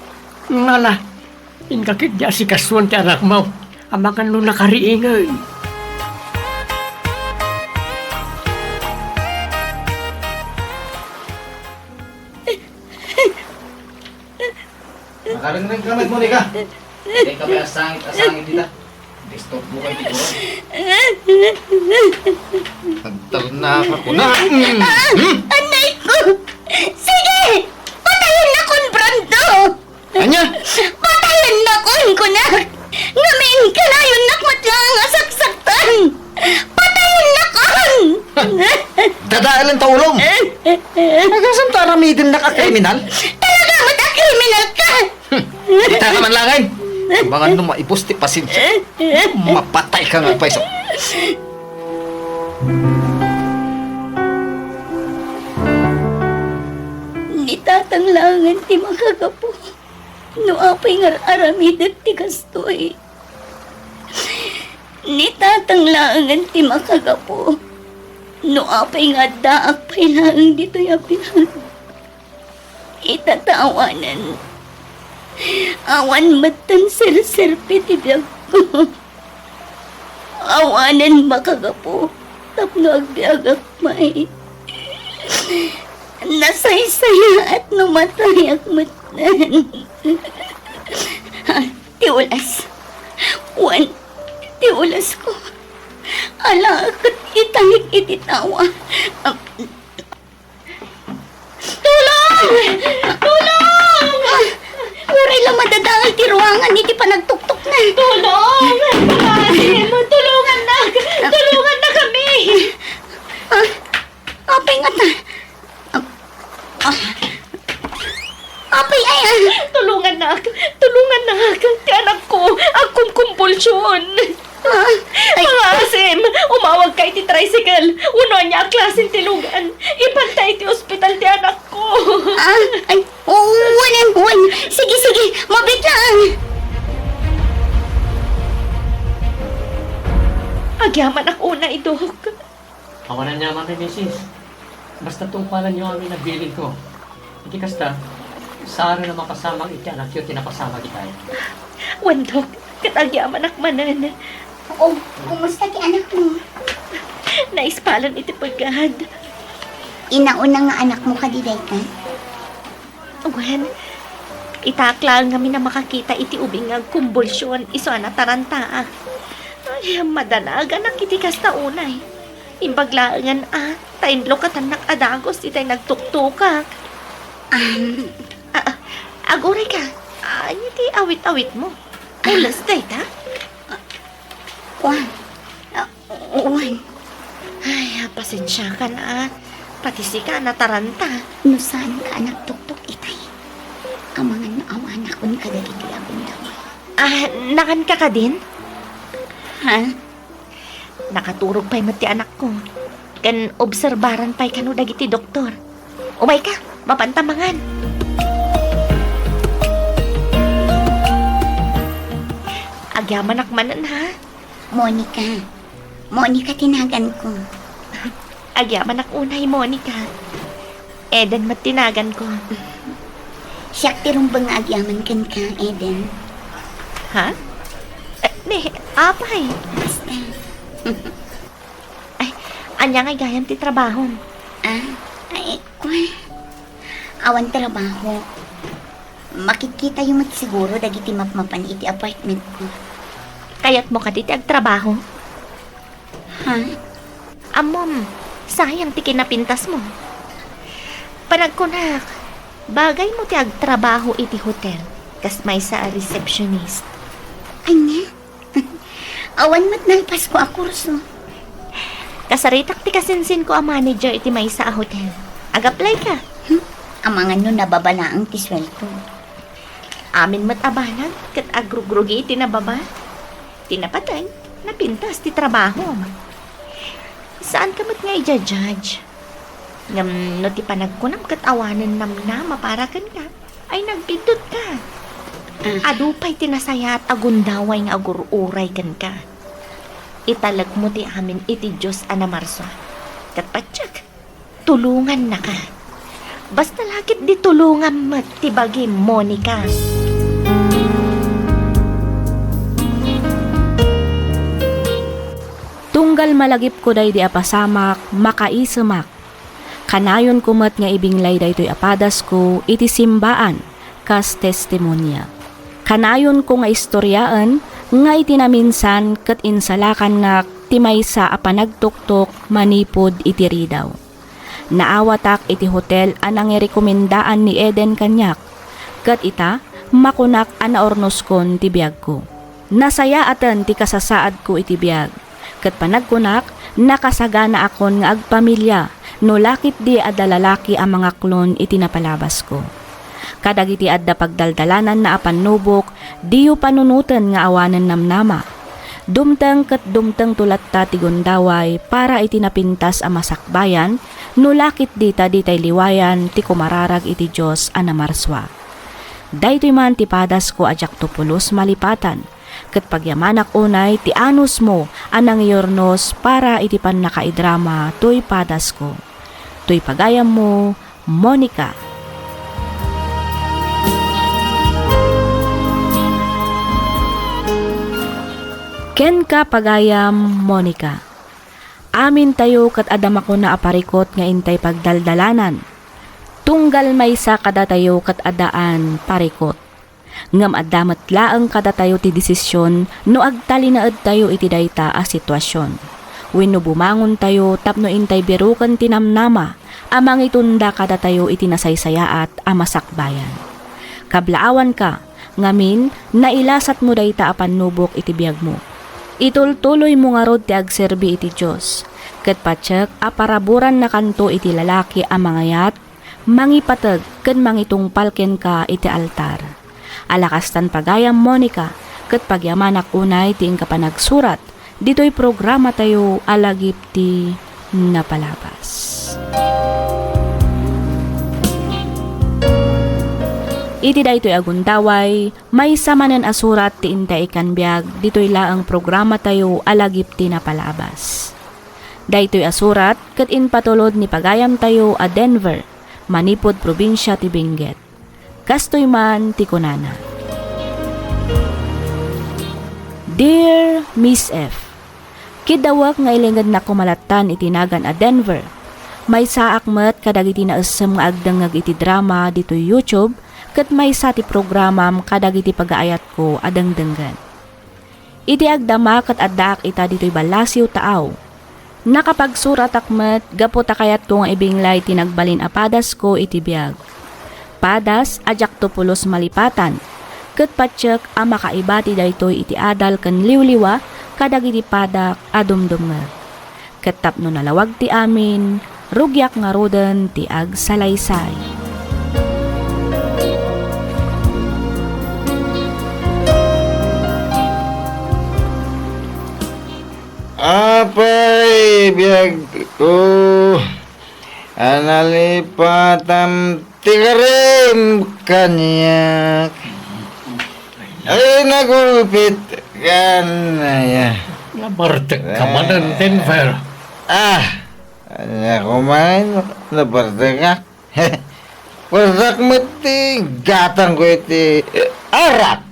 Ngala, inka ketdi asikasuan ti anakmo, amangan no nakariingen. Nakarengreng ka met, Monica. Dika pay asangit-asangit dita. Disturbo kay ti kuan. Nagtalna ka kuna. Hmm? Anay ko! Dadaelen ta ulom. Agasam ta aramidennak a kriminal? Talaga met a kriminal ka! Hmm. Kita ka man laeng. Abangan no maibus ti pasensia. Mapatay ka nga payso. Ni tatang laengen ti makagapu. No apay nga ar-aramidek ti kastoy. Ni tatang laengen ti makagapu. No apay nga addaak pay laeng ditoy a biag. Ita ta awanen. Awan metten serserbi ti biagko. Awanen makagapu tapno agbiagak pay. Nasaysayaat no matayak metten. Ti ulas. Wen, ti ulasko. Ala, ket itanik iti tawa. Tulong! Tulong! Uray la madadael ti ruangan iti panagtuktok na. Tulong! Tulungannak! Tulungannak kami! Ah, apay ngata? Ah, ah. Apay ay, ah. Tulungannak! Tulungannak! Ti anakko, agkumkumbulsion! Ah, ay. Mga asim, umawagka iti tricycle. Wenno ania a klasen ti lugan. Ipanta iti ospital ti anakko. Ah, ay, oo, wen, wen. Sige, sige, mabiit lang. Agyamanak unay, Dok. Awan aniamanmi, misis. Basta tungpalenyo amin a bilin ko. Iti kasta, saan a mapasamak iti anakyo ti napasamak itay. Wen, Dok, ket agyamanak manen. O, kumusta ti anakmo? Naispalan iti pegad. Inauna nga anakmo kadi dayta? Wen, itaak laeng ngamin a makakita iti ubing nga agkumbulsion, isu a natarantaak. Ay, madanaganak iti kasta unay. Imbag laengen a, ta inlukatan a dagus itay nagtuktukak. Am. Ah, ah, aguray ka. Ania ti awit-awitmo? Pules dayta? Kuan. Ah, wen. Ay, ah, pasensiakan a. Pati sika, nataranta. No saanka a nagtuktok itay, amangan no awanak kadagiti agundaway. Ah, nakanka kadin? Ha? Nakaturog pay met ti anakko. Ken obserbaran pay kano dagiti doktor. Umayka, mapanta mangan. Agyamanak manen, ha? Monica. Monica ti naganko. Agyamanak unay, Monica. Eden met ti naganko. Siak ti rumbeng nga agyaman kenka, Eden. Ha? Eh, ni, apay? Basta. Ay, ania ngay gayam ti trabahom? Ah, ay, kuan. Awan trabaho. Makitkitayo met siguro dagiti mapmapan iti apartment ko. Kayatmo kadi ti agtrabaho? Ha? Ammom, sayang ti kinapintasmo. Panagkunak, bagaymo ti agtrabaho iti hotel, kas maysa a receptionist. Ania? Awan met nalpasko a kurso. Kasaritak ti kasinsinko a manager iti maysa a hotel. Ag-apply ka. Hmm? Amangan no nababa laeng ti sueldo. Amin met a banag ket agrugrugi iti nababa. Ti napateg, napintas ti trabahom. Saanka met nga i-judge. Ngem no ti panagkunam ket awanen namnama para kenka, ay nagbiddut ka. Ah. Adu pay ti nasayaat a gundaway nga agur-uray kenka. Italekmo ti amin iti Dios a namarsua. Ket patiek, tulongannaka. Basta la ketdi tulongam met ti bagim, Monica. Tunggal malagipko daydi a pasamak, makaisemak. Kanayonko met nga ibinglay daytoy a padasko iti simbaan kas testimonia. Kanayonko nga istoriaen nga iti naminsan ket insalakannak ti maysa a panagtuktok manipud iti ridaw. Naawatak iti hotel a nangirekomendaan ni Eden kaniak, ket ita, makunak a naurnoskon ti biagko. Nasayaaten ti kasasaadko iti biag, ket panagkunak, Nakasaganaakon nga agpamilia no la ketdi adda lalaki a mangaklon iti napalabasko. Kadagiti adda pagdaldalananna a pannubok, diyo panunoten nga awanen namnama. Dumteng ket dumtengto latta ti gundaway para iti napintas a masakbayan, no la ketdi ta ditay liwayan ti kumararag iti Dios a namarsua. Daytoy man ti padasko a diakto pulos malipatan, ket pagyamanak unay ti anusmo a nangiurnos para iti pannakaidrama toy padasko. Toy pagayammo, Monica. Kenka, pagayam Monica. Amintayo ket adda makuna a parikut nga intay pagdaldalanan. Tunggal maysa kadatayo ket addaan parikut. Ngem adda met laeng kadatayo ti desisyon no agtalinaedtayo iti dayta a situasion. Wenno bumangontayo tapno intay biroken ti namnama a mangitunda kadatayo iti nasaysayaat a masakbayan. Kablaawanka, ngamin, nailasatmo dayta a pannubok iti biagmo. Itultuloymo ngarud ti agserbi iti Dios, ket patiek a paraburannakanto iti lalaki a mangayat, mangipateg ken mangitungpal kenka iti altar. Ala kastan pagayam, Monica, ket pagyamanak unay ti inka panagsurat ditoy programatayo a Lagip ti Napalabas. Iti daytoy a gundaway, maysa manen a surat ti intay ikkan biag ditoy laeng programatayo a Lagip ti Napalabas. Daytoy a surat ket impatulod ni pagayamtayo a Denver, manipud probinsia ti Benguet. Kastoy man ti kunana, Dear Miss F, kiddawek nga ilingednak koma lattan iti nagan a Denver. Maysaak met kadagiti naessem nga agdengngeg iti drama ditoy YouTube, ket maysa ti programam kadagiti pagaayatko a dengdenggen. Iti agdama ket addaak ita ditoy ballasiw taaw. Nakapagsuratak met gapu ta kayatko nga ibinglay ti nagbalin a padasko iti biag. Padas a diakto pulos malipatan, ket patiek a makaiba ti daytoy iti adal ken liwliwa kadagiti padak a dumdumngeg. Ket tapno nalawag ti amin, rugiak ngaruden ti agsalaysay. Apay, biagko, a nalipatam ti karim kaniak. Ay, nagulpit kan, aya. Nabartek ka manen, Denver. Ah, ania ko man, nabartek ka? Padak met ti gatangko iti arak.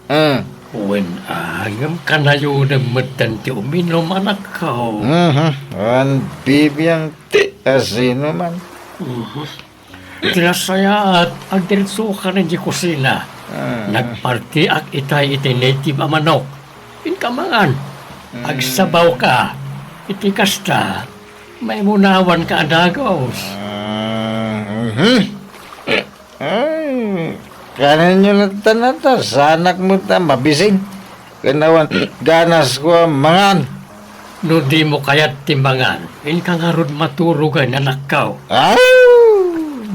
Ah. Wen, ah, ngem kanayonem metten ti uminum, anakko. Mhm. Wen, bibiang ti asino man. Mhm. Ti nasayaat, agdiretsokan idiay kusina. Ah. Nagpartiak itay iti native a manok. Inka mangan. Mm. Agsabawka iti kasta, maimunawanka a dagus. Ah, mhm. Ay, kanenyo latta nata, saanak met a mabisin. Ken awan ganasko a mangan. No dimo kayat ti mangan, inka ngarud maturogen, anakko. Aw!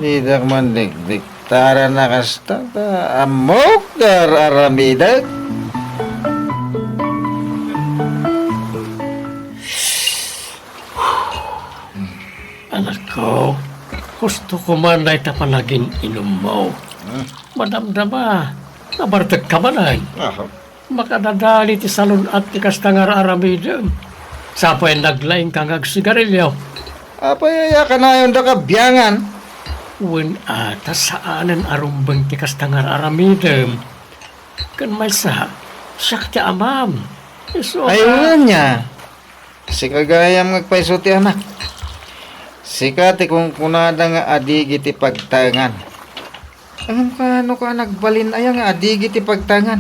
Didak man dikdiktaran a kasta ta ammok nga ar-aramidek. Anakko, husto ko man dayta panagin-inummo. Hmm. Madamdama, nabartek ka manen. Ah. Makadadali ti salun-at ti kasta nga ar-aramidem. Sapay naglaingka nga agsigarilio. Apay aya kanayon daka biangan? Wen a, ta saanen a rumbeng ti kasta nga ar-aramidem. Ken maysa, siak ti amam. Isu Ay, a wen ania? Sika gayam nga agpayso ti anak. Sika ti kunkunada nga adigi ti pagtaengan. Ngem kaano ka nagbalin aya nga adigi ti pagtaengan?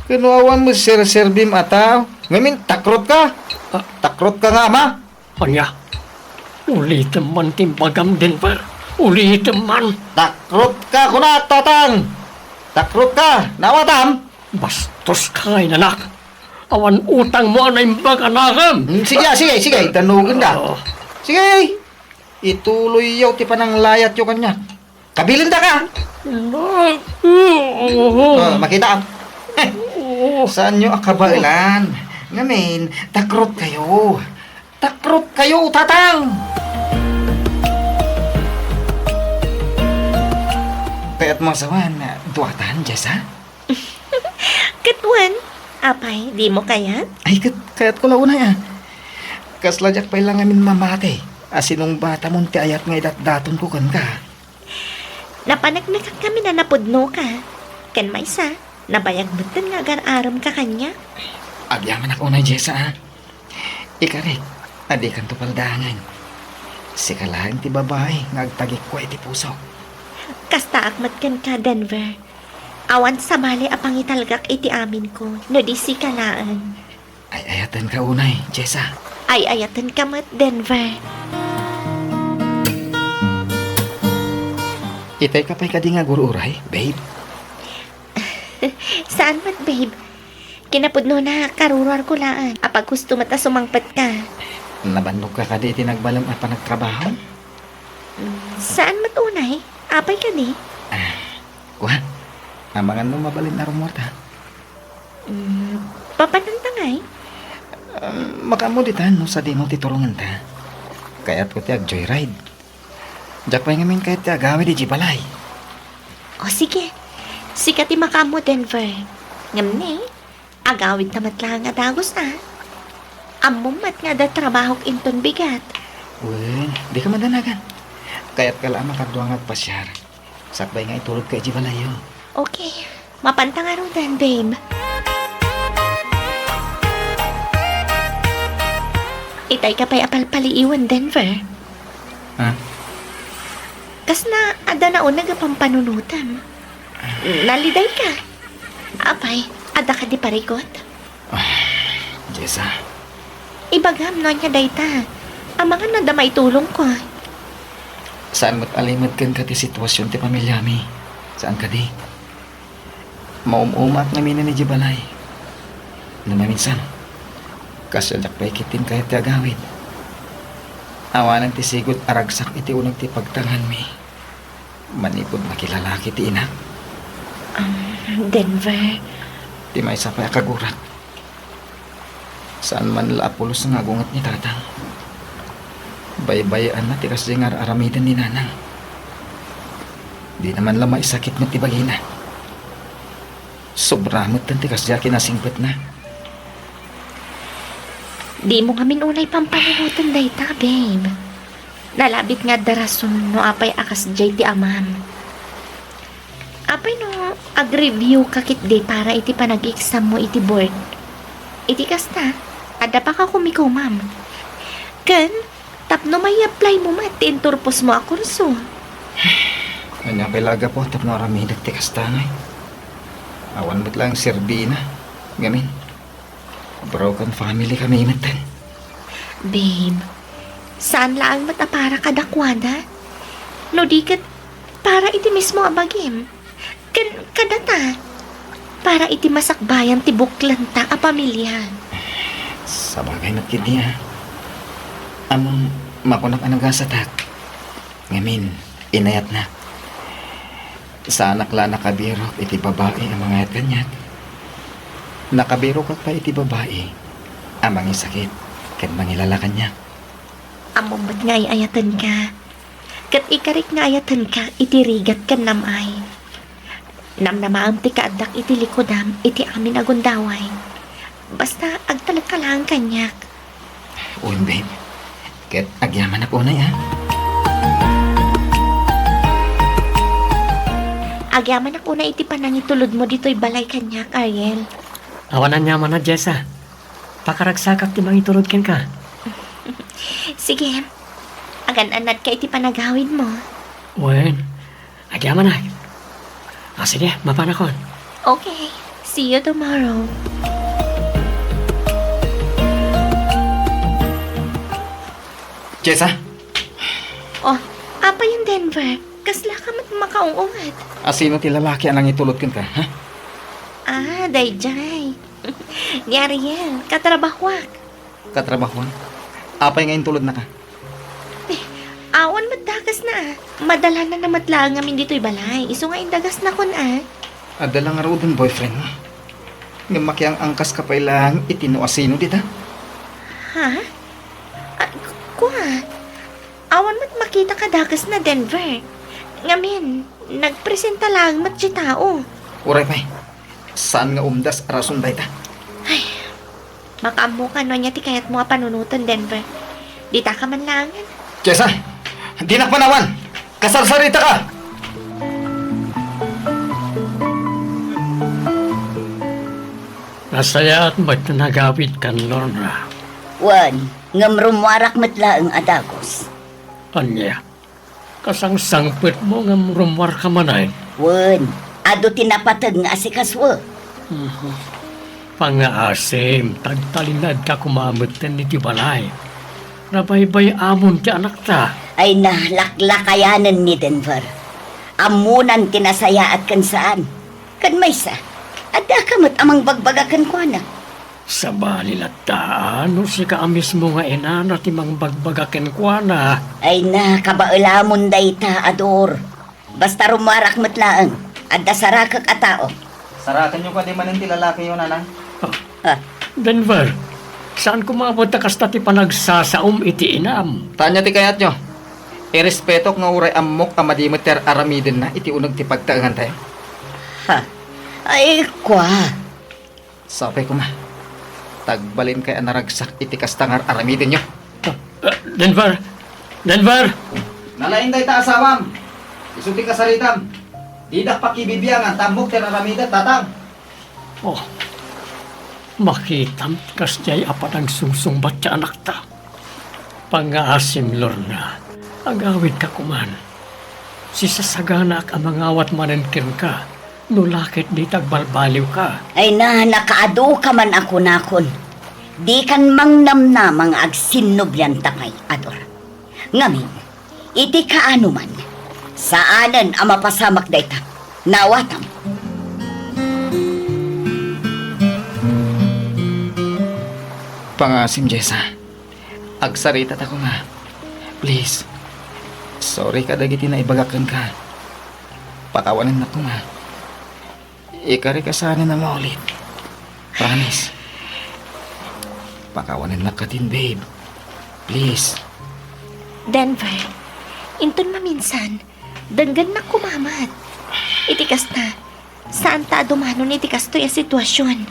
Ken no awan met serserbim a tao, ngamin takrotka? Ah. Takrotka nga ama? Ania? Ulitem man ti imbagam, Denver. Ulitem man. Takrotka, kuna, Tatang! Takrotka! Naawatam? Bastoska nga inanak. Awan utangmo a naimbag a nakem. Hmm, sige, ah, sige, sige. Danugenda. Oo. Sige. Ituloyyo ti pananglayatyo kaniak. Kabilinda ka. Na-, oo. Ah, makita. Oo. Saanyo a kabaelan. Ngamin, takrot kayo. Takrot kayo, tatang! Kayat mo asawan, duatan, Jessa? Ket wen, apay, dimo kayat? Ay, ket, kayatko la unay, ah. Kasla diak pay la ngamin mamati a sinungbatamon ti ayat nga idatdatonko kenka. Napaneknekak ngamin a napudnoka. Ken maysa, nabayag metten nga agar-aremka kaniak. Agyamanak unay, Jessa, ah. Ikarik a dikanto paldaangen. Sika laeng ti babai nga agtagikko iti pusok. Kastaak met kenka, Denver. Awan sabali a pangitalgak iti aminko no di sika laeng. Ay-ayatenka unay, Jessa. Ay-ayatenka met, Denver. Itay ka pay kadi nga agur-uray, babe? Saan met, babe? Kinapudnona, karuruarko laeng. Apaghusto met a sumangpetka. Nabannogka kadi iti nagbalem a panagtrabaho? Mm, saan met unay? Apay kadi? Ah, kua, amangan no mabalin a rummuarta. Mm, papananta ngay? Um, makaammo ditan no sadino ti turongenta. Kayatko ti ag-joyride. Diak pay ngamin kayat ti agawid idiay balay. O sige, sika ti makaammo, Denver. Ngem ni, agawidta met laeng a dagus, a. Ammom met nga adda trabahok inton bigat. Wen, dika madanagan. Kayatka la a makadua nga agpasiar. Sakbay nga itulodka idiay balayyo. Okay. Mapanta ngaruden, babe. Itay ka pay a palpaliiwen, Denver. Ha? Kasla adda nauneg a pampanunotem. Nalidayka. Apay, adda kadi parigot? Ah, Jessa. Ibagam no ania dayta. Amangan no adda maitulongko. Saan met a limed kenka ti situasion ti pamiliami. Saan kadi? Maum-umaak ngamin idiay balay. No maminsan, kasla diak pay ketdin kayat ti agawid. Awanen ti sigud a ragsak iti uneg ti pagtanganmi. Manipud makilalaki ti inak. Um, Denver. Ti maysa pay a kagurak. Saan man la a pulos nga agunget ni tatang. Baybay-anna ti kasdiay nga ar-aramiden ni nanang. Dina man la maisakit met ti bagina. Sobra metten ti kasdiay a kinasingpetna. Dimo ngamin unay pampanunoten dayta, babe. Nalabit nga adda rason no apay a kasdiay ti amam. Apay no ag-review ka ketdi para iti panag-exammo iti board? Iti kasta, adda pakakumikomam. Ken, tapno mai-apply mo met ti inturposmo a kurso. Ania pay la a gapu tapno aramidek ti kasta ngay? Awan met laeng serbina. Ngamin, broken family kami metten. Babe, saan laeng met a para kadakuada? No di ket, para iti mismo a bagim. Ken kadata, para iti masakbayan ti buklenta a pamilia. Sabagay met ketdi, a. Ammom, makunak a nagasatak. Ngamin, inayatnak. Saanak la a nakabirok iti babai a mangayat kaniak. Nakabirokak pay iti babai a mangisakit ken mangilala kaniak. Ammom met nga ay-ayatenka. Ket ikarik nga ayatenka iti rigat ken nam-ay. Namnamaem ti kaaddak iti likudam iti amin a gundaway. Basta agtalekka laeng kaniak. Wen, babe. Ket agyamanak unay, a. Agyamanak unay iti panangitulodmo ditoy balay kaniak, Ariel. Awan aniamanna, Jessa. Pakaragsakak ti mangitulod kenka. Sige. Agan-annadka iti panagawidmo. Wen, agyamanak. Ah, sige, mapanakon. Okay. See you tomorrow. Jessa? Oh, apay, Denver? Kasla ka met makaung-unget? A, sino ti lalaki a nangitulod kenka, ha? Ah, daydiay. Ni Ariel, katrabahuak. Katrabahuan? Apay nga intulodnaka? Eh, awan met dakesna, ah. Madalana na met laeng ngamin ditoy balay. Isu nga indagasnakon, ah. Adda la ngaruden boyfriendmo. Ngem makiang-angkaska pay laeng iti no asino dita. Ha? Ah, k-, kua. Awan met makita kadakesna, Denver. Ngamin, nagpresenta laeng met ti tao. Uray pay. Saan nga umdas a rason dayta? Ay, makaammoka no ania ti kayatmo a panunoten, Denver. Ditaka man laengen. Jessa, dinak panawan! Kasarsaritaka! Nasayaat met ti nagawidkan, Lorna. Wen, ngem rummuarak met laeng a dagus. Ania? Kasangsangpetmo ngem rummuarka manen? Wen, adu ti napateg nga asikasuek. Mhm. Pangngaasim, tagtalinaedka koma metten iti balay. Nabaybay-amon ti anakta. Ay na, laklakayanen ni Denver. Ammonan ti nasayaat ken saan. Ken maysa, addaka met a mangbagbaga kenkuana. Sabali latta, no sika a mismo nga inana ti mangbagbaga kenkuana. Ay na, kabaelamon dayta, Ador. Basta rummuarak met laeng, adda sarakek a tao. Sarakenyo kadi manen ti lalakiyo, Nanang. Ah. Ah. Denver, saan koma met a kasta ti panagsasaom iti inam? Ta ania ti kayatyo? Irespetok nga uray ammok a madi met ti ar-aramidenna iti uneg ti pagtaengantayo. Ha? Ay, kua. Sapay koma. Tagbalinkayo a naragsak iti kasta nga ar-aramidenyo. Ah, ah, Denver! Denver! Nalaing dayta asawam. Isu ti kasaritam. Didak pakibibiangan ta ammok ti ar-aramidek, tatang. Oh, makitam ti kasdiay a panagsungsungbat ti anakta. Pangngaasim, Lorna, agawidka koman. Sisasaganaak a mangawat manen kenka no la ket dita agbalbaliwka. Ay na, nakaadu ka man a kunakon. Dikan mangnamnama nga agsinnublianta pay, Ador. Ngamin, iti kaano man, saanen a mapasamak dayta. Naawatam. Pangngaasim, Jessa. Agsaritata koma. Please. Sorry kadagiti naibagak kenka. Pakawanennak koma. Ikarik a saanen a maulit. Promise. Pakawanennak katin, babe. Please. Denver, inton maminsan, denggennak koma met. Iti kasta, saanta a dumanon iti kastoy a situasion.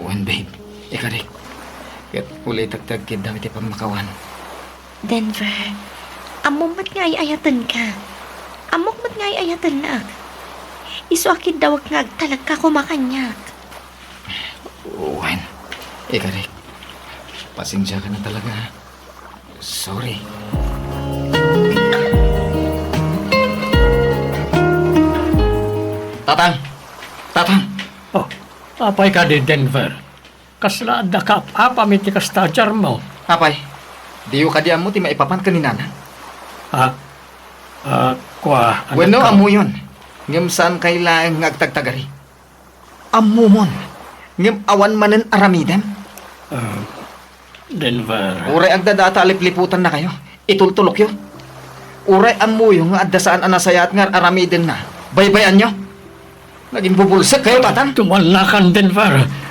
Wen, babe. Ikarik. Ket ulitek ti agkiddam iti pammakawan. Denver, ammom met nga ay-ayatenka. Ammok met nga ay-ayatennak. Isu a kiddawek nga agtalekka koma kaniak. Wen, ikarik. Pasensiaka na talaga, ha? Sorry. Tatang! Tatang! Oh, apay kadi, Denver? Kasla adda kaap-apam iti kasta a diarmo? Apay, diyo kadi ammo ti maipapan ken ni Nanang? Ha? Ah, kua, anakko. Wenno, ammoyon, ngem saankayo laeng nga agtagtagari. Ammomon, ngem awan manen aramidem. Ah, Denver. Uray agdadata a lipliputannakayo, itultulokyo. Uray ammoyo nga adda saan a nasayaat nga ar-aramidenna, baybay-anyo. Nagimbubulsekkayo, Tatang. Tumalnakan, Denver.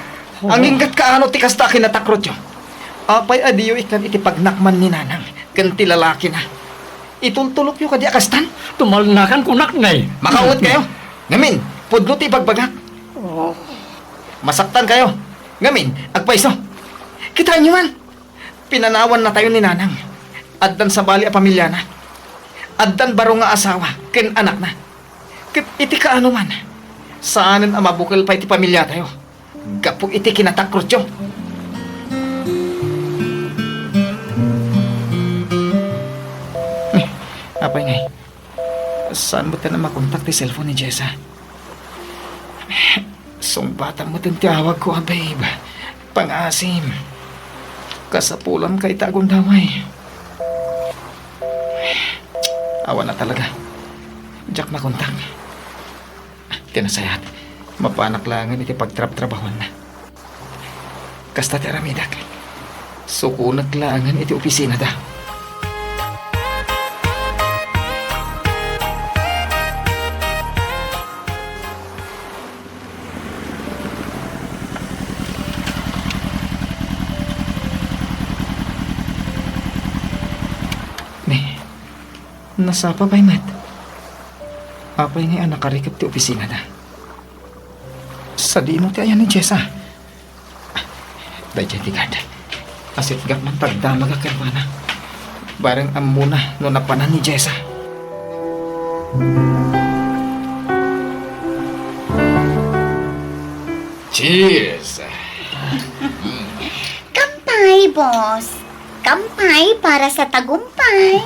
Aginggat kaano ti kasta a kinatakrotyo? Apay a diyo ikkan iti pagnakman ni Nanang ken ti lalakina? Itultulokyo kadi a kastan? Tumalnakan, kunak ngay. Makaawetkayo. Ngamin, pudno ti ibagbagak. Oh. Masaktankayo. Ngamin, agpayso. Kitaenyo man. Pinanawannatayo ni Nanang. Addan sabali a pamiliana. Addan baro nga asawa ken anakna. Ket iti kaano man, saanen a mabukel pay ti pamiliatayo gapu iti kinatakrotyo. Eh, apay ngay, saan met a makontak ti cellphone ni Jessa? Sungbatam met ti awagko a babe. Pangngaasim. Kasapulanka ita a gundaway. Awan a talaga. Diak makontak. Ti nasayaat, Mapanak laengen iti pagtrabtrabahuanna. Kasta ti aramidek. Sukonek laengen iti opisinada. Ni, nasapa pay met. Apay ngay a nakarikep ti opisinada? Sadino ti ayan ni Jessa? Daydiay ti garden. Asitgak man ta agdamagak kenkuana. Bareng ammona no napanan ni Jessa. Cheers! Kampay, boss. Kampay para sa tagumpay.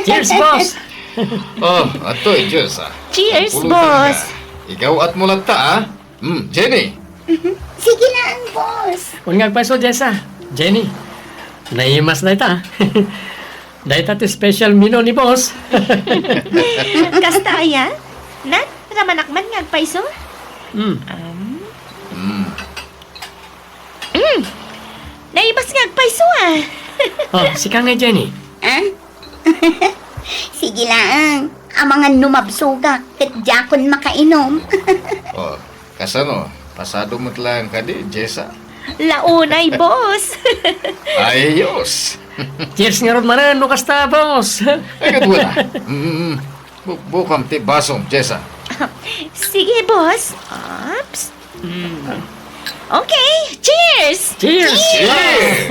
Cheers, boss! Oh, adtoy, cheers, ah. Cheers, boss. Ikaw at mo latta, ah. Hmm, Jenny. Mhm. Sige lang, boss. Wen nga agpayso, Jessa. Jenny, naimas dayta, ah. Dayta ti special menu ni boss. Kasta aya? Nan, ramanak man nga agpayso? Hmm. Um. Hmm. Mm. Naimas nga agpayso, ah. Oh, sika nga, Jenny. Ah? Sige laeng. Amangan no mabsogak, ket diakon makainom. Oh, kasano? Pasado met laeng kadi, Jessa? Launay, boss. Ayos. Cheers ngarud manen, no kasta, boss. Ay, ket wala. Mm, bu-, bukam ti basom, Jessa. Sige, boss. Oops. Mm. Okay, cheers! Cheers! Cheers!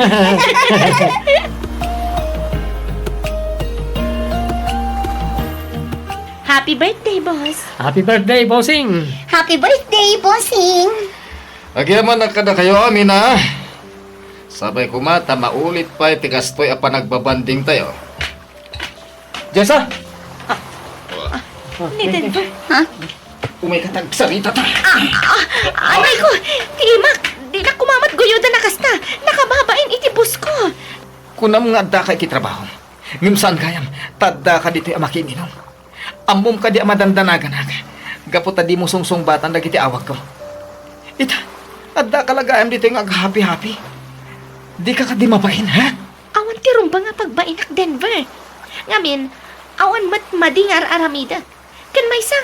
Happy birthday, boss! Happy birthday, bossing! Happy birthday, bossing! Agyamanak kadakayo amin, a. Sapay koma ta maulit pay ti kastoy a panagbabandingtayo. Jessa! Ah, ah, ni Denver. Ha? Umay ka ta agsarita ta. Ah, ah, aray ko! Ti imak! Dinak koma met guyodan a kasta. Nakababain iti boss ko. Kunam nga addaka iti trabaho. Ngem saan gayam, ta addaka ditoy a makiiminum. Ammom kadi a madandanaganak gapu ta dimo sungsungbatan dagiti awagko. Ita, addaka la gayam ditoy nga aghapi-hapi. Dika kadi mabain, ha? Awan ti rumbeng a pagbainak, Denver. Ngamin, awan met madi nga ar-aramidek. Ken maysa,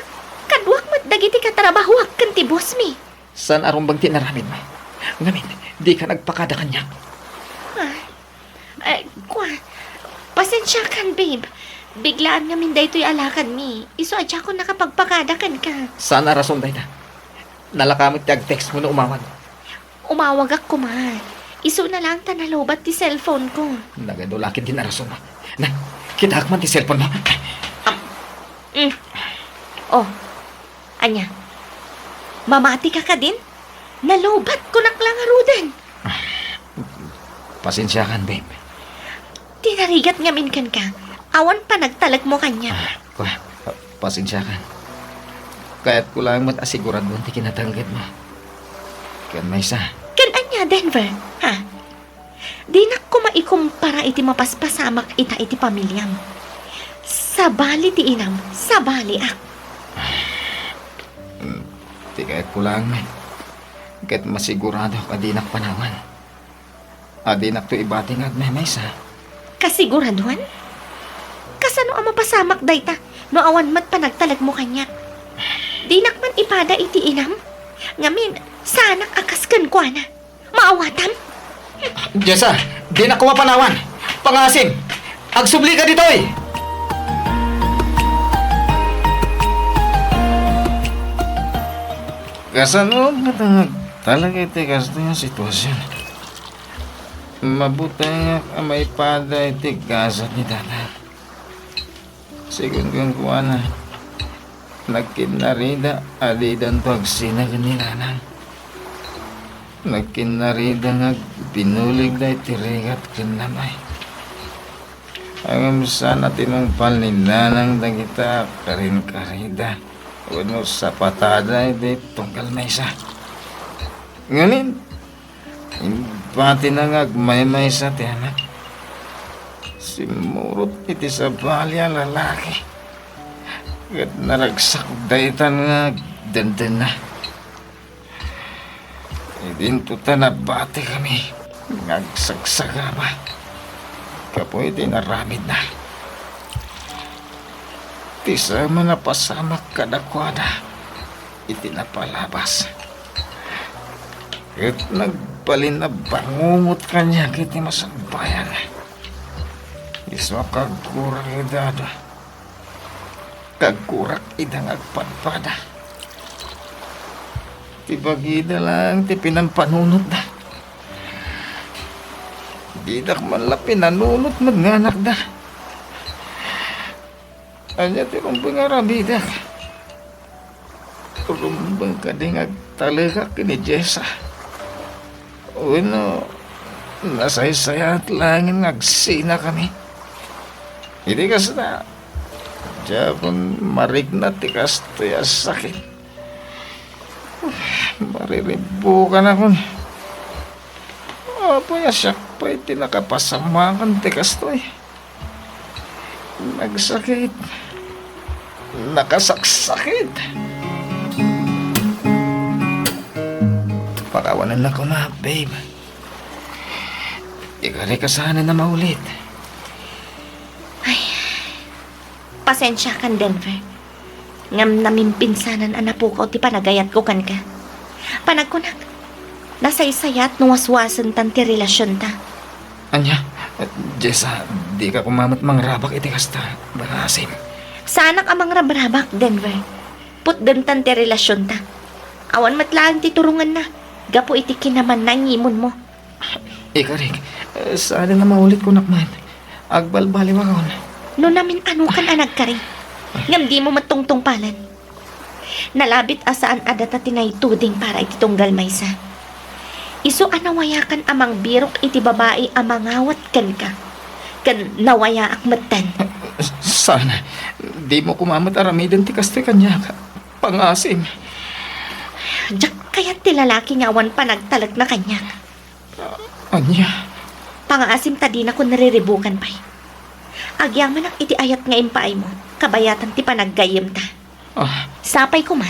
kaduak met dagiti katrabahoak ken ti boss mi. Saan a rumbeng ti inaramidmo. Ngamin, dika nagpakada kaniak. Ah, eh, kua, pasensiakan, babe. Biglaan ngamin daytoy a lakad mi. Isu a diakon nakapagpakada kenka. Saan a rason dayta? Nalaka met ti agtext mo no umawag. Umawagak koma. Isuna laeng ta nalobat ti cellphone ko. Nagadu la ketdin a rason. Na, kitaek man ti cellphone mo. Mm. Oh, ania? Mamati ka kadin? Nalobat, kunak la ngaruden. Pasensiakan, babe. Ti narigat ngamin kenka, awan panagtalekmo kaniak. Ah, kua, pa-, pasensiakan. Kayatko laeng met a siguradon ti kinatangketmo. Ken maysa. Ken ania, Denver? Ha? Dinak koma ikumpara iti mapaspasamak ita iti pamiliam. Sabali ti inam, sabaliak. Hmm, ti kayatko laeng met. Ket masiguradok a dinak panawan. A dinakto ibati nga agmaymaysa. Kasiguradon? Kasano a mapasamak dayta no awan met panagtalekmo kaniak? Dinak man ipada iti inam? Ngamin, saanak a kas kenkuana. Maawatam? Jessa, dinak koma panawan. Pangaasim, agsublika ditoy! Kasano met nga talaga iti kastoy nga sitwasyon? Mabutengak a maipada iti gasat ni Tata. Sigun kenkuana, nagkinnarida a didanto agsina ken ni Nanang. Nagkinnarida nga agbinuligda iti rigat ken namay. Ngem saan a tinungpal ni Nanang dagita a karinkarida wenno sapatada iti tunggal maysa. Ngamin, imbatina nga agmaymaysa ti anak. Simmurot iti sabali a lalaki ket naragsak daytan nga agdendena. Idinto ta nabatikami nga agsagsagaba gapu iti inaramidna. Ti saem a napasamak kadakuada iti napalabas, ket nagbalin a bangungot kaniak iti masakbayan. Isu a kaggurak ida, kaggurak ida nga agpadpada. Ti bagida laeng ti pinampanunotda. Didak man la pinanunot met nga anakda. Ania ti rumbeng nga aramidek? Rumbeng kadi nga agtalekak ken ni Jessa? Wenno, nasaysayaat laengen nga agsinakami? Iti kasta, diakon marikna ti kastoy a sakit. Mariribukanakon. Apay a siak pay ti nakapasamakan ti kastoy? Nagsakit. Nakasaksakit. Pakawanennak koma, babe. Ikarik a saanen a maulit. Ay, pasensiakan, Denver. Ngem namimpinsanan a napukaw ti panagayatko kenka. Panagkunak, nasaysayaat no waswasentan ti relasionta. Ania? Jessa, dika koma met mangrabak iti kasta, Pangaasim. Saanak a mangrabrabak, Denver. Putdemtan ti relasionta. Awan met laeng ti turongenna gapu iti kinamanangimonmo. Ikarik, saanen a maulit, kunak met. Agbalbaliwakon. No namin-anokan a nagkari, ngem dimo met tungtungpalen. Nalabit a saan a data ti naituding para iti tunggal maysa. Isu a nawayakan a mangbirok iti babai a mangawat kenka, ken nawayaak metten. Saan, dimo koma met aramiden ti kastoy kaniak, Pangaasim. Diak kayat ti lalaki nga awan panagtalekna kaniak. Ania? Pangaasim ta dinakon riribukan pay. Agyamanak iti ayat nga impaaymo, kabayatan ti panaggayyemta. Ah. Sapay koma,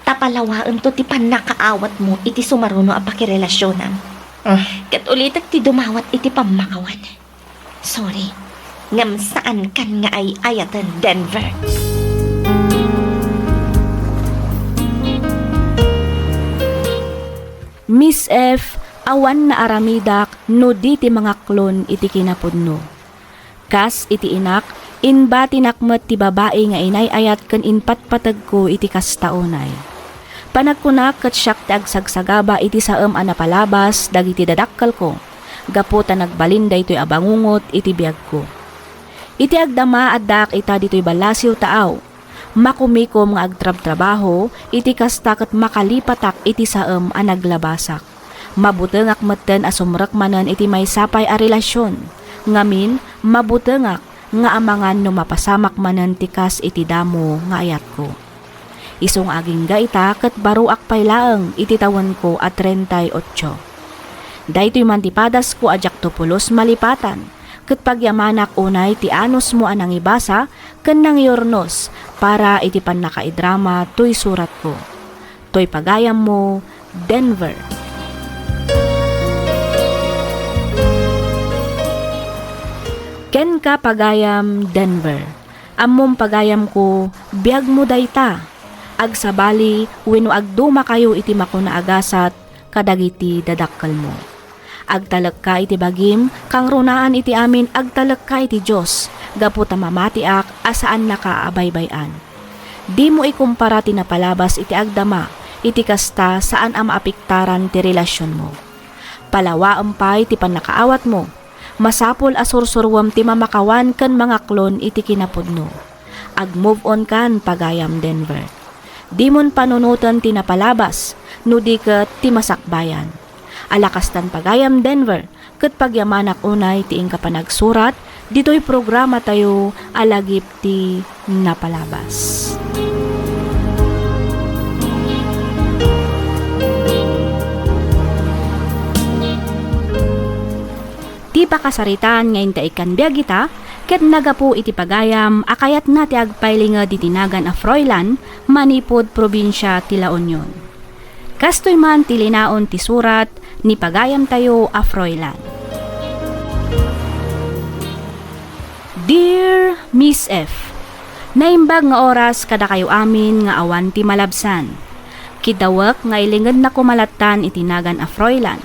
ta palawaento ti pannakaawatmo iti sumaruno a pakirelasionam. Ah. Ket ulitek ti dumawat iti pammakawan. Sorry, ngem saankan nga ay-ayaten, Denver. Miss F, awan naaramidak no di ti mangaklon iti kinapudno. Kas iti inak, imbatinak met ti babai nga inay-ayat ken impatpategko iti kasta unay. Panagkunak ket siak ti agsagsagaba iti saem a napalabas dagiti dadakkelko, gapu ta nagbalin daytoy a bangungot iti biagko. Iti agdama, addaak ita ditoy ballasiw taaw. Makumikom nga agtrabtrabaho, iti kasta ket makalipatak iti saem a naglabasak. Mabutengak metten a sumrek manen iti maysa pay a relasion. Ngamin, mabutengak nga amangan no mapasamak manen ti kas iti damo nga ayatko. Isu nga agingga ita ket baroak pay laeng iti tawenko a treinta y ocho. Daytoy man ti padasko a diakto pulos malipatan, ket pagyamanak unay ti anusmo a nangibasa ken nangiurnos para iti pannakaidrama toy suratko. Toy pagayammo, Denver. Kenka, pagayam Denver. Ammom, pagayamko, biagmo dayta. Agsabali wenno agdumakayo iti makuna a gasat kadagiti dadakkelmo. Agtalekka iti bagim, kangrunaan iti amin agtalekka iti Dios, gapu ta mamatiak a saannaka a baybay-an. Dimo ikumpara ti napalabas iti agdama, iti kasta saan a maapektaran ti relasionmo. Palawaem pay ti pannakaawatmo. Masapul a sursuruem ti mamakawan ken mangaklon iti kinapudno. Ag-move on kan, pagayam Denver. Dimon panunoten ti napalabas, no di ket ti masakbayan. Ala kastan, pagayam Denver, ket pagyamanak unay ti inka panagsurat ditoy programatayo a Lagip ti Napalabas. Ti pakasaritaan nga intaikkan biag ita ket nagapu iti pagayam a kayatna ti agpailinged iti nagan a Froilan manipud probinsia ti La Union. Kastoy man ti linaon ti surat ni pagayamtayo a Froilan. Dear Miss F, naimbag nga oras kadakayo amin nga awan ti malabsan. Kiddawek nga ilingednako malattan iti nagan a Froilan.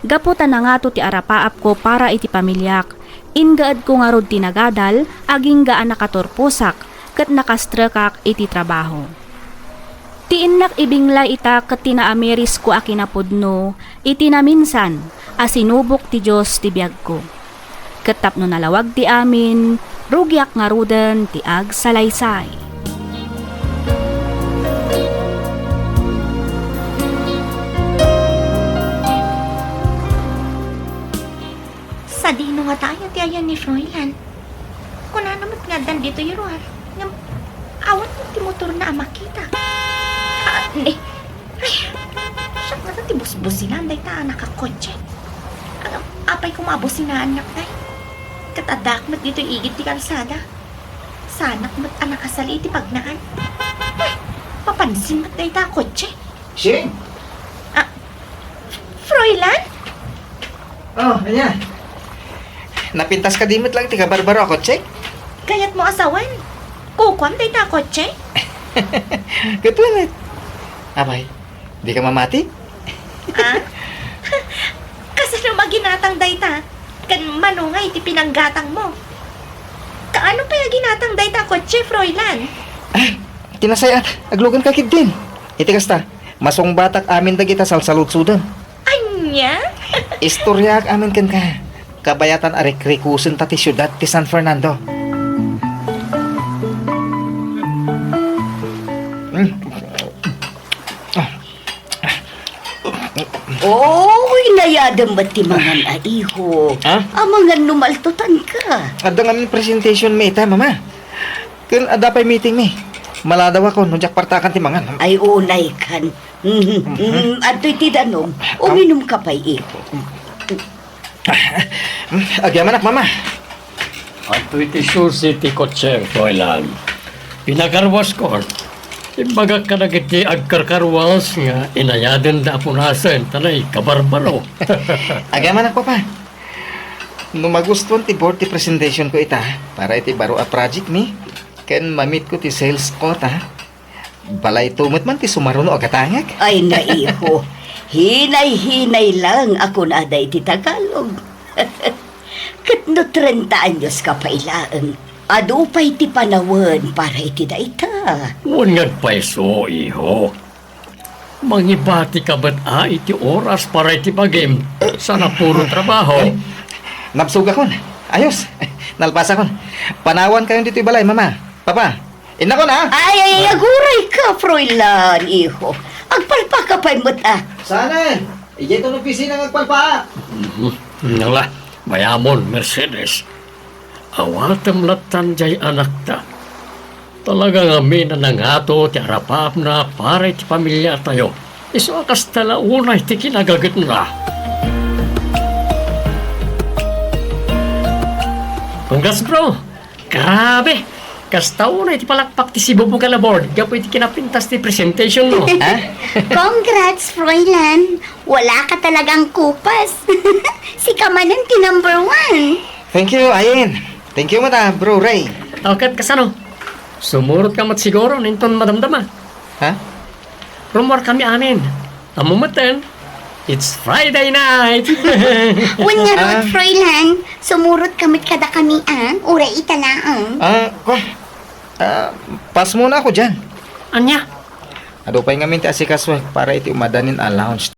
Gapu ta nangato ti arapaapko para iti pamiliak, inggaedko ngarud ti nagadal agingga a nakaturposak ket nakastrekak iti trabaho. Ti innak ibinglay ita ket ti naamirisko a kinapudno iti naminsan a sinubok ti Dios ti biagko. Ket tapno nalawag ti amin, rugiak ngaruden ti agsalaysay. Sadino ngata aya ti ayan ni Froilan? Kunana met nga addan ditoy ruar, ngem awan met ti motorna a makita. Ah, ni, ay, siak ngata ti busbusinaan dayta a nakakotse. Ngem apay koma a businaannak, tay? Ket addaak met ditoy igid ti kalsada. Saanak met a nakasali iti pagnaan. Ay, mapansin met dayta a kotse. Shane? Ah, Froilan? Oh, ania? Napintas kadi met laeng ti kabarbaro a kotse? Kayatmo a sawen? Kukuam dayta a kotse? Ket wen met. Apay, dika mamati? Ah? Kasano a ginatang dayta? Ken mano ngay ti pinanggatangmo? Kaano pay a ginatang dayta a kotse, Froilan? Ah, ti nasayaat, agluganka ketdin. Iti kasta, masungbatak amin dagita salsaludsodem. Ania? Istoriaak amin kenka. Kabayatan a rikrikosenta ti siudad ti San Fernando. Mm. Ah. Oy, nayadem met ti mangan a, iho. Ha? Amangan no maltutanka. Adda ngamin presentation mi ita, Mama. Ken adda pay meeting mi. Maladawakon no diak partakan ti mangan. Ay, unaykan. Mhm. Mhm. Mm, adtoy ti danum. Kam- Uminumka pay, iho. Agyamanak, Mama. Adtoy ti susi ti kotse, Froilan. Pinakarwaskon. Imbagak kadagiti agkarkarwas nga inayadenda a punasen ta naikabarbaro. Agyamanak, Papa. No magustuan ti board ti presentationko ita para iti baro a project mi, ken mamitko ti sales quota, balayto met man ti sumaruno a gatangek. Ay, naiho. Hinay-hinay lang a kunada iti Tagalog. Ket no trenta anyos ka pay laeng, adu pay ti panawen para iti dayta. Wen nga agpayso, iho. Mangibatika met a iti oras para iti bagim, sana puro trabaho. Nabsogakon. Ayos. Nalpasakon. Panawankayon ditoy balay, Mama. Papa, innakon, a? Ay, ay, aguray ka, Froilan, iho. Agpalpaka pay met, a. Saan? Idiay ton opisina nga agpalpaak. Mhm. Nala, mayamon, Mercedes. Awatem lattan diay anakta. Talaga ngamin a nangato ti arapaapna para iti pamiliatayo. Isu a kasta la unay ti kinagagetna. Congrats, bro! Grabe! Kasta unay ti palakpak ti sibubugan a board gapu iti kinapintas ti presentation mo. Ha? Congrats, Froilan! Wala ka talagang kupas. Sika manen ti number one. Thank you, Ayen. Thank you met, a, Bro Ray. O, ket kasano? Sumurot ka met siguro, inton madamdama. Ha? Rummuar kami amin. Ammo metten, it's Friday night. Wen ngarud, ah, Froilan, sumurot ka met kadakami, a, uray ita laeng. Ah, ko, ah, pass muna ako diyan. Ania? Adu pay ngamin ti asikasoek para iti umadanin a launch